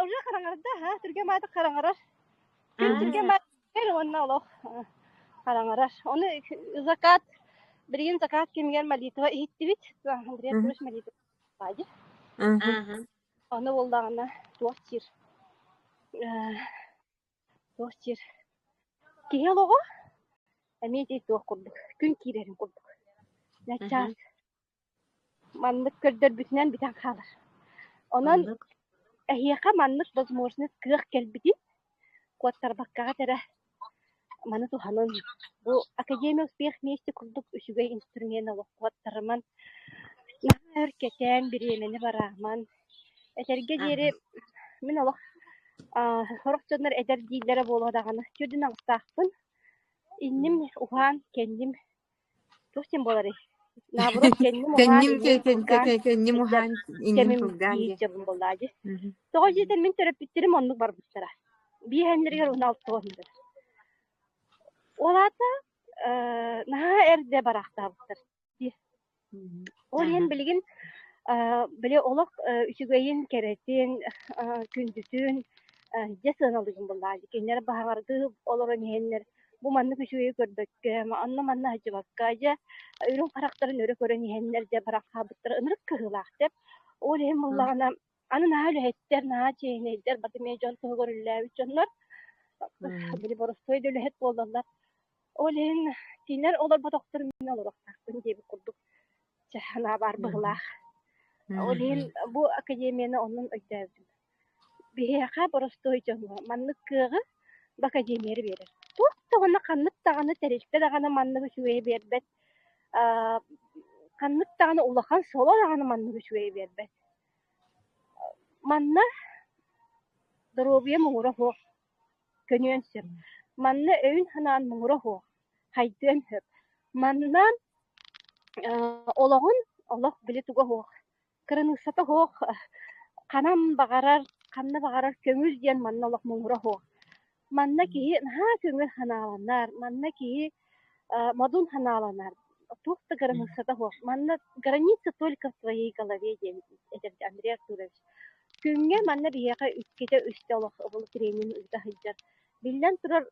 Уже хараҥарда, ха, түргэн маатык хараҥарар. Күн түргэн маатык уонна олох хараҥарар. Ону закат, билигин закат кэмигэр молитва иһиттибит. Андрей Артурович молитва дии. Ону буоллаҕына туох диир туох диир киһи олоҕо эмиэ ити туох курдук күн киирэрин курдук. Начаас Маннык көрдөрбүтүнэн бүтэн хаалар. Онон Оннук. эһиэхэ маннык возможность кыах кэлбитин куоттарбаккаҕыт эрэ маны туһанын. Бу Академия успех вместе курдук үчүгэй инструмент олох куоттарыман, наһаа өр кэтээн бириэмэни барааман. Этэргэ диэри мин олох аа, сорох дьоннор эдэр дииллэрэ буолуо даҕаны, төрдүн аҕыстаахпын. Инним уһаан, кэнним Туох диэн буоларый? Наоборот, кэнним уһаан, Кэнним инним кылгаан кэнним сылдьар уһаан, инним кэмим кылгаан биир диэн. дьабын буоллаа дии. Тоҕо диэтэр мин төрөппүттэрим оннук барбыттара. Биэһэннэригэр уонна алтыаннарыгар. Ол аата э, наһаа эрдэ бараахтаабыттар дии. Ол иһин билигин били олох үчүгэйин, кэрэтин, күндүтүн дьэ сыаналыыбын буоллаҕа. Кинилэр баһаҕардыы олорон иһэннэр бу маннык үчүгэйи көрбөккө, онно-манна сылдьыбакка, дьэ үрүҥ харахтарын өрө көрөн иһэннэр дьэ баран хаалбыттара ынырык кыһыылаах дьэ. Ол иһин буоллаҕына аны наһаа үлэһиттэр, наһаа чиэһинэйдэр, бары эмиэ дьон туһугар үлэлээбит дьоннор били боростуой да үлэһит буоллаллар. Ол иһин кинилэр олорботохторун мин олоруохтаахпын диэбит курдук чэ санаа баар быһыылаах. Ол иһин бу академияны онон өйдөөбүтүм. Биһиэхэ боростуой дьоҥҥо маннык кыаҕы бу академия эрэ биэрэр. Туох даҕаны ханнык даҕаны тэрилтэ даҕаны маннык үчүгэйи биэрбэт. Аа ханнык даҕаны улахан соло даҕаны маннык үчүгэйи биэрбэт. Манна доруобуйа муҥура суох көнүөн сөп. Манна өйүн-санаан муҥура суох, хайдыан сөп. Манна олоҕун олох били туга суох, кыраныыссата суох, ханан баҕарар, ханна баҕарар көҥүл диэн манна олох муҥура суох. Манна киһи наһаа көҥүл санааланар, манна киһи модун санааланар, туох да кыраныыссата суох. Манна граница только в твоей голове диэн этэр Андрей Артурович. Күҥҥэ манна биһиэхэ иккитэ үстэ олох тренинг ыыта сылдьар. Биллэн турар,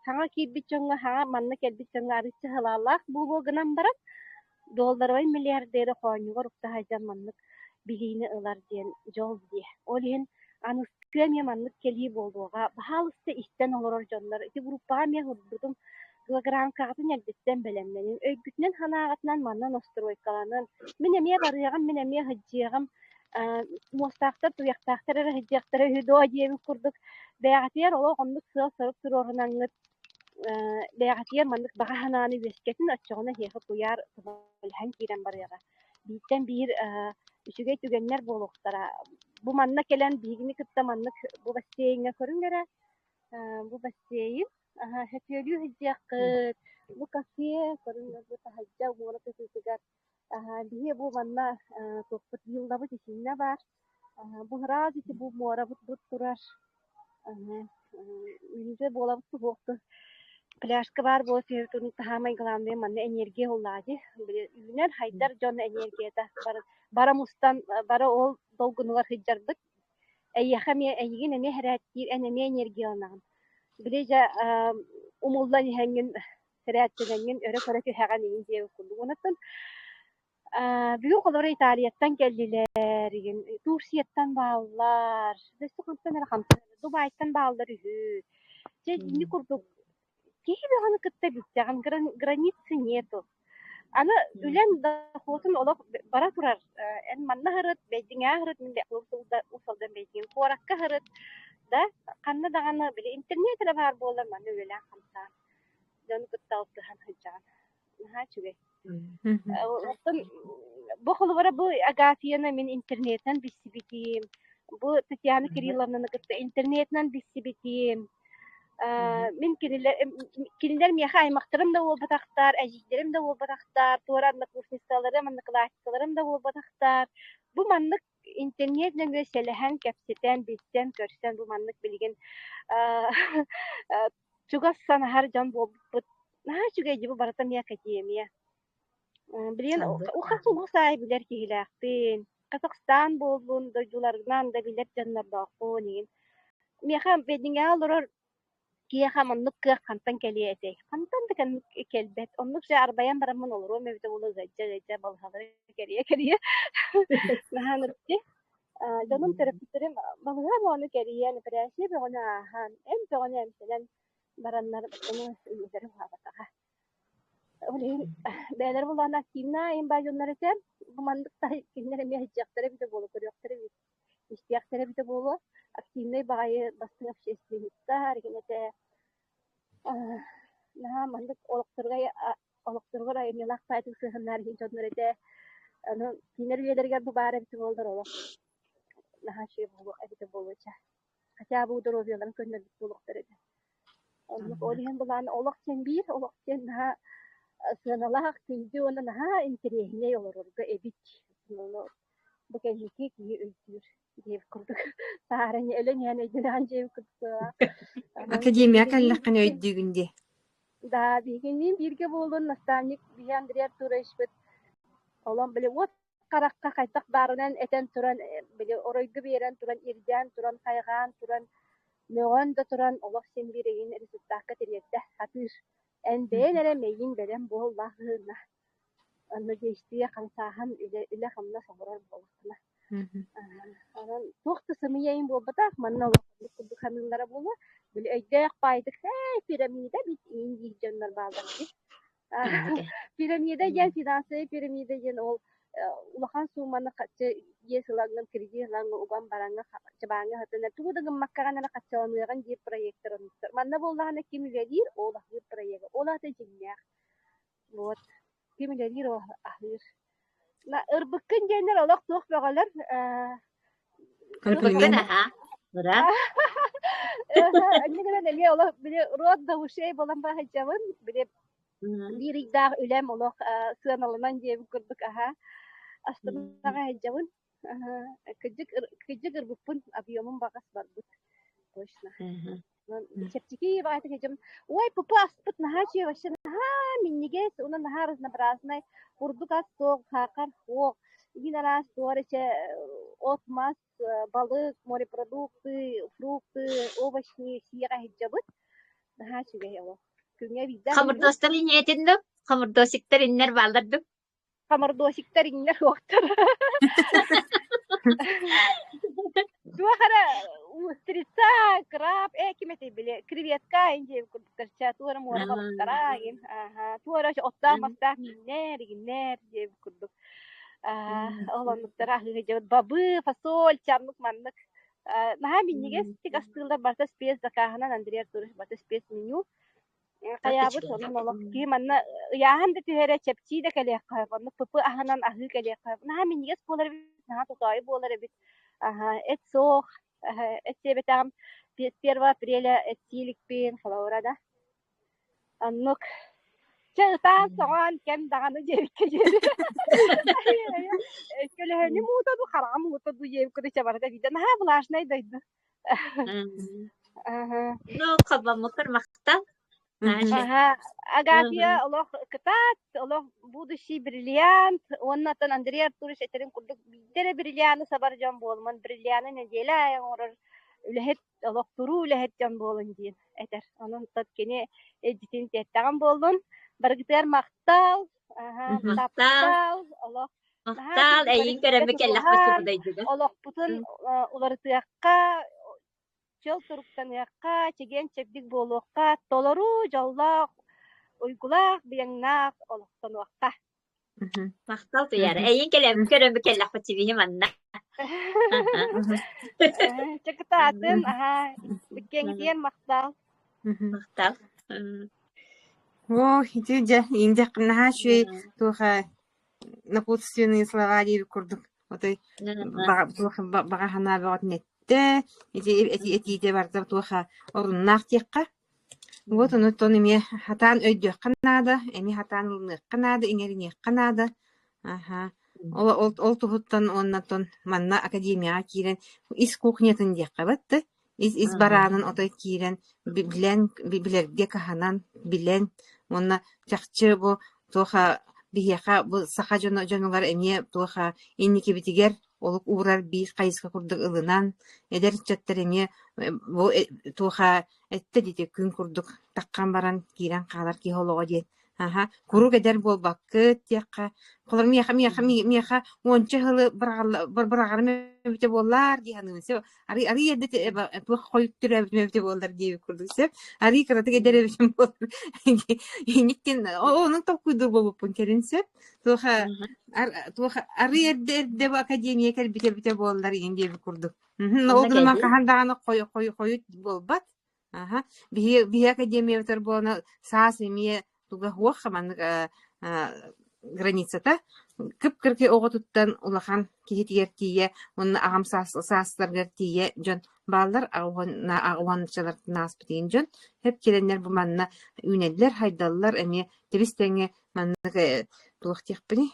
саҥа киирбит дьоҥҥо, саҥа манна кэлбит дьоҥҥо арыычча сылаалаах буолуо гынан баран, Долларовай миллиардеры хоонньугар укта сылдьан маннык билиини ылар диэн дьол диэ. Ол иһин аныскы эмиэ маннык кэлии буолуоҕа. Баһаалыста истэн олорор дьоннор ити группаҕа эмиэ уһурбутум килограммкаҕытын эрдэттэн бэлэмнэнин, өйгүтүнэн-санааҕытынан манна настройкаланын. Мин эмиэ барыаҕым, мин эмиэ сылдьыаҕым, э, муостаахтар, туйахтаахтар эрэ сылдьыахтара үһү дуо диэбит курдук бэйэҕитигэр олох оннук сыал-сорук туруорунаҥҥыт бэйэҕитигэр маннык баҕа санааны үөскэтин, оччоҕуна эһиэхэ куйаар көмөлөһөн киирэн барыаҕа. Бииртэн биир үчүгэй түгэннэр буолуохтара. Бу манна кэлэн биһигини кытта маннык бу бассейҥҥа көрүҥ эрэ. Бу бассейн сөтүөлүү сылдьыаххыт. Бу кафе көрүҥ бу таһырдьа муора кытыытыгар Биһиги бу манна туохпут виллабыт итиннэ баар. Бу ыраас ити бу муорабыт бу турар. Мүнүүтэ буолабыт суһуохтун пляжка баар буола түһэбит саамай главное манна энергия ыллаа дии. Били үүнэр хайдар дьон энергията бары бара мустан бары ол долгунугар сылдьарбыт. Эйиэхэ эмиэ эйигин эмиэ хэрээттиир эн эмиэ энергияланаҕын. Били дьэ умуллан иһэҥҥин сэрээттэнэҥҥин өрө көрө түһэҕин игин диэбит курдук. Онон бүгүн холобура Италияттан кэллилэр игин, Турцияттан бааллар, өссө хантан эрэ хантан эрэ Дубайтан бааллар үһү. Дьэ итинник курдук киһи бөҕөнү кытта билсэҕин, границы нету. Аны үлэҥ дохуотун олох бара турар. Эн манна сырыт, Бэйдиҥэҕэ сырыт, мин Уус Алдан Бэйдиҥ куоракка сырыт да ханна даҕаны били интернет эрэ баар буоллар манна үлэлээн-хамсаан дьону кытта алтыһан сылдьаҕын. Наһаа үчүгэй. Оттон бу холобура бу Агафьяны мин интернетинэн билсибитим. Бу Татьяна Кирилловнаны кытта интернетинэн билсибитим. Мин кинилэр кинилэр миэхэ аймахтарым да буолбатахтар, эдьиийдэрим да буолбатахтар, туора одноклассницаларым, одноклассникаларым да буолбатахтар. Бу маннык интернет нөҥүө сэлэһэн, кэпсэтэн, билсэн, көрсөн бу маннык билигин чугас санаһар дьон буолбуппут. Наһаа үчүгэй дии бу барыта эмиэ академия. Билигин хас улуус аайы билэр киһилээхпин. Казахстан буоллун, дойдуларынан да билэр дьоннордоохпун игин. Миэхэ Бэдиҥэҕэ олорор киһиэхэ маннык кыах хантан кэлиэ этэй? Хантан да кэлбэт. Оннук дьэ арбайан бараммын олоруом эбитэ буолуо ыалдьа-ыалдьа балыһалары кэрийэ-кэрийэ. Наһаа ынырык Дьонум төрөппүттэрим балыһа бөҕөнү кэрийэн, эпэрээссийэ бөҕөнү ааһан, эмп бөҕөнү эмтэнэн бараннар ону үйэлэрэ уһаабатаҕа. Ол иһин бэйэлэрэ булаан активнай айымбаа дьоннор этэ. Бу маннык кинилэр эмиэ сылдьыахтара эбитэ буолуо, көрүөхтэрэ эбит, истиэхтэрэ эбитэ буолуо. Активнай баҕайы бастыҥ общественниктар игин этэ. Наһаа маннык олохторугар олохторугар айымньылаах баайдык сыһыннаар иһин дьоннор этэ. Аны кинилэр үйэлэригэр бу баар эбитэ буоллар олох наһаа үчүгэй буолуох эбитэ буолуо чэ. Хотя бы доруобуйаларын көннөрбүт буолуохтар этэ. Оннук ол иһин былаан олох диэн биир, олох диэн наһаа сыаналаах, күндү уонна наһаа интэриэһинэй олорорго эбит. Ону бу кэнники киһи өйдүүр диэбит курдук. Сааран өлөн иһэн өйдөнөҕүн диэбит курдук. Академия кэллэххинэ өйдүүгүн дии. Да, биһигинниин бииргэ буолун наставник биһи Андрей Артуровичпыт олон били уот харахха хайдах баарынан этэн туран, били оройго биэрэн туран, ирдээн туран, хайҕаан туран, мөҕөн да туран олох син биир эйигин результакка тириэрдэ сатыыр. Эн бэйэн эрэ мэйииҥ бэлэм буоллаҕына, онно действие хамсааһын, үлэ, үлэ-хамнас оҥорор буоллаххына. Онон туох да сымыйа иһин буолбатах, манна олох курдук саныыллара буолуо. Били өйдөөх баайдык ээ пирамида бит иин диир дьоннор бааллар дии. Пирамида диэн финансовый пирамида диэн ол улахан сууманы харчы иэс ылаҥҥын кредит ылаҥҥын уган бараҥҥын чабааҥҥа сытан тугу да гыммаккаҕын эрэ харчыланыаҕын диир проектар оннуктар. Манна буоллаҕына ким үлэлиир ол аһыыр проега. Ол аата дьиҥнээх. Вот. Ким үлэлиир ол аһыыр. Ырбыккын диэннэр олох туох бөҕөлөр Ырбыккын аһаа. Ыра. Инньэ гынан эмиэ олох били рот до ушей буолан баһыйдьабын. Били биир ыйдаах үлэм олох сыаналанан диэбит курдук аһаа. Астынаҕа сылдьабын. Кырдьык кырдьык ырбыппын объемум баҕас барбыт. Точно. Чэпчэки баҕайытык сылдьабын. Ой, пупу аспыт наһаа үчүгэй вообще наһаа минньигэс уонна наһаа разнообразнай. Бурдук ас суох, саахар суох. Игин араас туох эрэ чэ от-мас, балык, морепродукты, фрукты, овощи сиэҕэ сылдьабыт. Наһаа үчүгэй олох. Күҥҥэ биирдэ аһыыбыт. Хомурдуостар инньэтин дуу? Хомурдуосиктар иннэр бааллар дуу? Хамардосиктар иҥнэр уохтар. Туох эрэ устрица, краб, э ким этэй били креветка индиэ курдуктар ча туора муора балыктара игин аха туора оттоох мастаах мииннэр игиннэр диэбит курдук ол оннуктара аһыы дьабыт бабы фасоль чаннык маннык наһаа минньигэс тик астыыллар барыта спец закаһынан Андрей Артурович барыта спец меню Хайаабыт онон олох киһи манна ыйааһын да түһэрэ, чэпчии да кэлиэххэ сөп, оннук ПП аһынан аһыы кэлиэххэ сөп. Наһаа минньигэс буолар эбит, наһаа тотоойу буолар эбит. Аһа, эт суох, эт сиэбэтэҕим 1 апреля эт сии иликпин, холобура да. Оннук. Чэ ытаан-соҕоон кэм даҕаны диэбиккэ диэри. Көлөһөнүм уута дуу, хараҕым уута дуу диэбит курдук чэ барыта биирдэ наһаа влажнай дойду. Ну, холбоммуккар махтал. Аха, Агафья олох кытаат, олох будущий бриллиант уонна оттон Андрей Артурович этэрин курдук биирдэ эрэ бриллианы сабар дьон буолуман, бриллианы нэдиэлэ аайы оҥорор үлэһит, олох туруу үлэһит дьон буолун диэн этэр. Онон тот кини илдьитин тиэттэҕим буоллун. Барыгытыгар махтал, аха, Махтал. таптал, олох наһаа Махтал, күндү бары эйигин бииргэ көрөммүт кэллэхпит тутуһан, субудайдыга. олохпутун уларытыахха, чөл туруктаныахха, чэгиэн-чэбдик буолуохха, толору дьоллоох, уйгулаах, быйаҥнаах олохтонуохха. Махтал Туйаара. Эйигин кэлэммит көрөммүт кэллэхпит сибиһи манна. Чэ кытаатын, аһаа, иккиэҥитигэр махтал. Махтал. Оо, ити дьэ, индиэххин наһаа үчүгэй туох напутственные слова диэбит курдук отой баҕа туох баҕа санаа бөҕөтүн эттэ ити этиитэ барыта туоха оруннаах диэххэ. Вот онон эмиэ хатаан өйдүөххэ наада, эмиэ хатаан ылыныахха наада, иҥэриниэххэ наада. Аһа. Ол, ол, ол туһуттан уонна оттон манна академияҕа киирэн ис кухнятын диэххэ бат ис ис бараанын отой киирэн билэн билэргэ кыһанан билэн уонна чахчы бу туоха биһиэхэ бу саха дьоно дьонугар эмиэ туоха инникибитигэр олук уурар биир хайысха курдук ылынан эдэр ыччаттар эмиэ бу туоха эттэ дии күн курдук таххан баран киирэн хаалар киһи олоҕо диэн Аһа, куруук эдэр буолбаккыт диэххэ, холор миэхэ миэхэ миэхэ уонча сылы быраҕарым эбитэ буоллар дии саныыбын сөп. Арый арый эрдэ туох хойут төрөөбүтүм эбитэ буоллар диэбит курдук сөп. Арый кыратык эдэр эбитим буоллар инниктэн онон толкуйдуур буолбуппун кэлин сөп. Туоха туох арый эрдэ эрдэ бу академия кэлбитэ эбитэ буоллар иҥин диэбит курдук. Ол Онно гынан кэлбит. хаһан даҕаны хойут буолбат. Аһа, биһи биһи академиябытыгар буолан саас эмиэ туга суох маннык границата кып-кыракый оҕотуттан улахан киһитигэр тиийэ уонна аҕам саас саастарыгар тиийэ дьон бааллар уончалартан ааспыт дьон хөп кэлэннэр бу манна үүнэллэр хайдаллар эмиэ тэбис тэҥҥэ маннык туох диэхпиний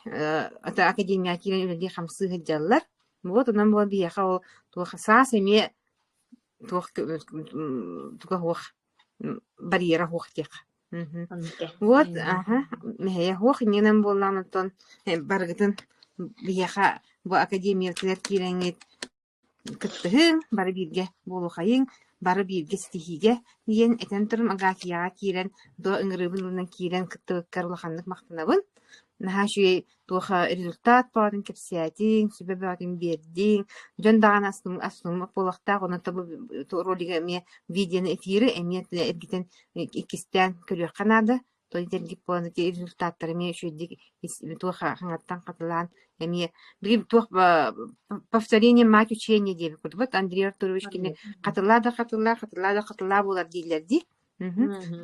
академияҕа киирэн үлэлии хамсыы сылдьаллар вот онон буолан биһиэхэ ол туох саас эмиэ туох туга суох барьера суох диэх. Вот аха мэһэйэ суох иннинэн буоллаҕына онтон барыгытын биһиэхэ бу академиятыгар киирэҥҥит кыттыһыҥ, бары бииргэ буолуохайыҥ, бары бииргэ ситиһиигэ диэн этэн туран Агафьяҕа киирэн дуо ыҥырыыбын ылынан киирэн кыттыбыккар улаханнык махтанабын. Наһаа үчүгэй туох результат бөҕөтүн кэпсээтиҥ, сүбэ бөҕөтүн биэрдиҥ, дьон даҕаны астыммат буолуохтаах, онон ролигы эмиэ видеоны эфиры эмиэ эргитэн иккистээн көрүөххэ наада. То итиргит буолан ити результаттары эмиэ үчүгэйдик туох хаҥаттан хатылаан эмиэ билигин туох повторение мать учения диэбит курдук Андрей Артурович кини хатылаа да хатылаа, хатылаа да хатылаа буолар дииллэр дии.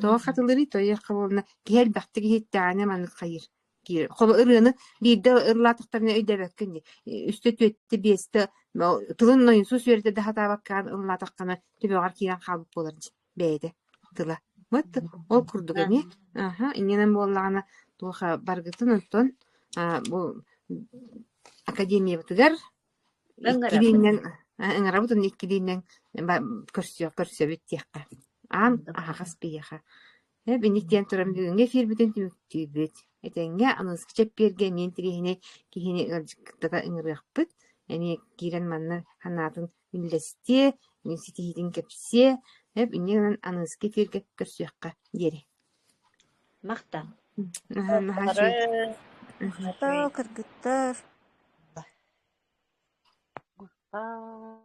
Тоҕо хатылыырый? Тоҕо буолна киһи элбэхтик иһиттэҕинэ маннык хайыыр киирэр. Холо ырыаны биирдэ ыллаатахтарына өйдөөбөккүн дии. Үстэ, түөртэ, биэстэ тылын нойунсуус үөрэтэ да сатаабаккаан ыллаатаххына төбөҕөр киирэн хаалбыт буолар дии бэйэтэ тыла. Вот ол курдук эмиэ. Аха, иннинэн буоллаҕына туох баргытын онтон бу академиябытыгар иккилииннэн ыҥырабыт уонна иккилииннэн көрсүөх көрсөбүт диэххэ. Аан аһаҕас биһиэхэ. Бинник диэн туран бүгүҥҥү эфирбитин түмүктүүбүт. Этэҥҥэ аныгыскы чэппиэргэ эмиэ интэриэһинэй киһини ыалдьыттата ыҥырыахпыт. Эмиэ киирэн манна санаатын үллэстиэ, ситиһиитин кэпсиэ. Инньэ гынан аныгыскы эфиргэ көрсүөххэ диэри. Махтал. Наһаа наһаа үчүгэй. Махтал, кыргыттар. Махтал.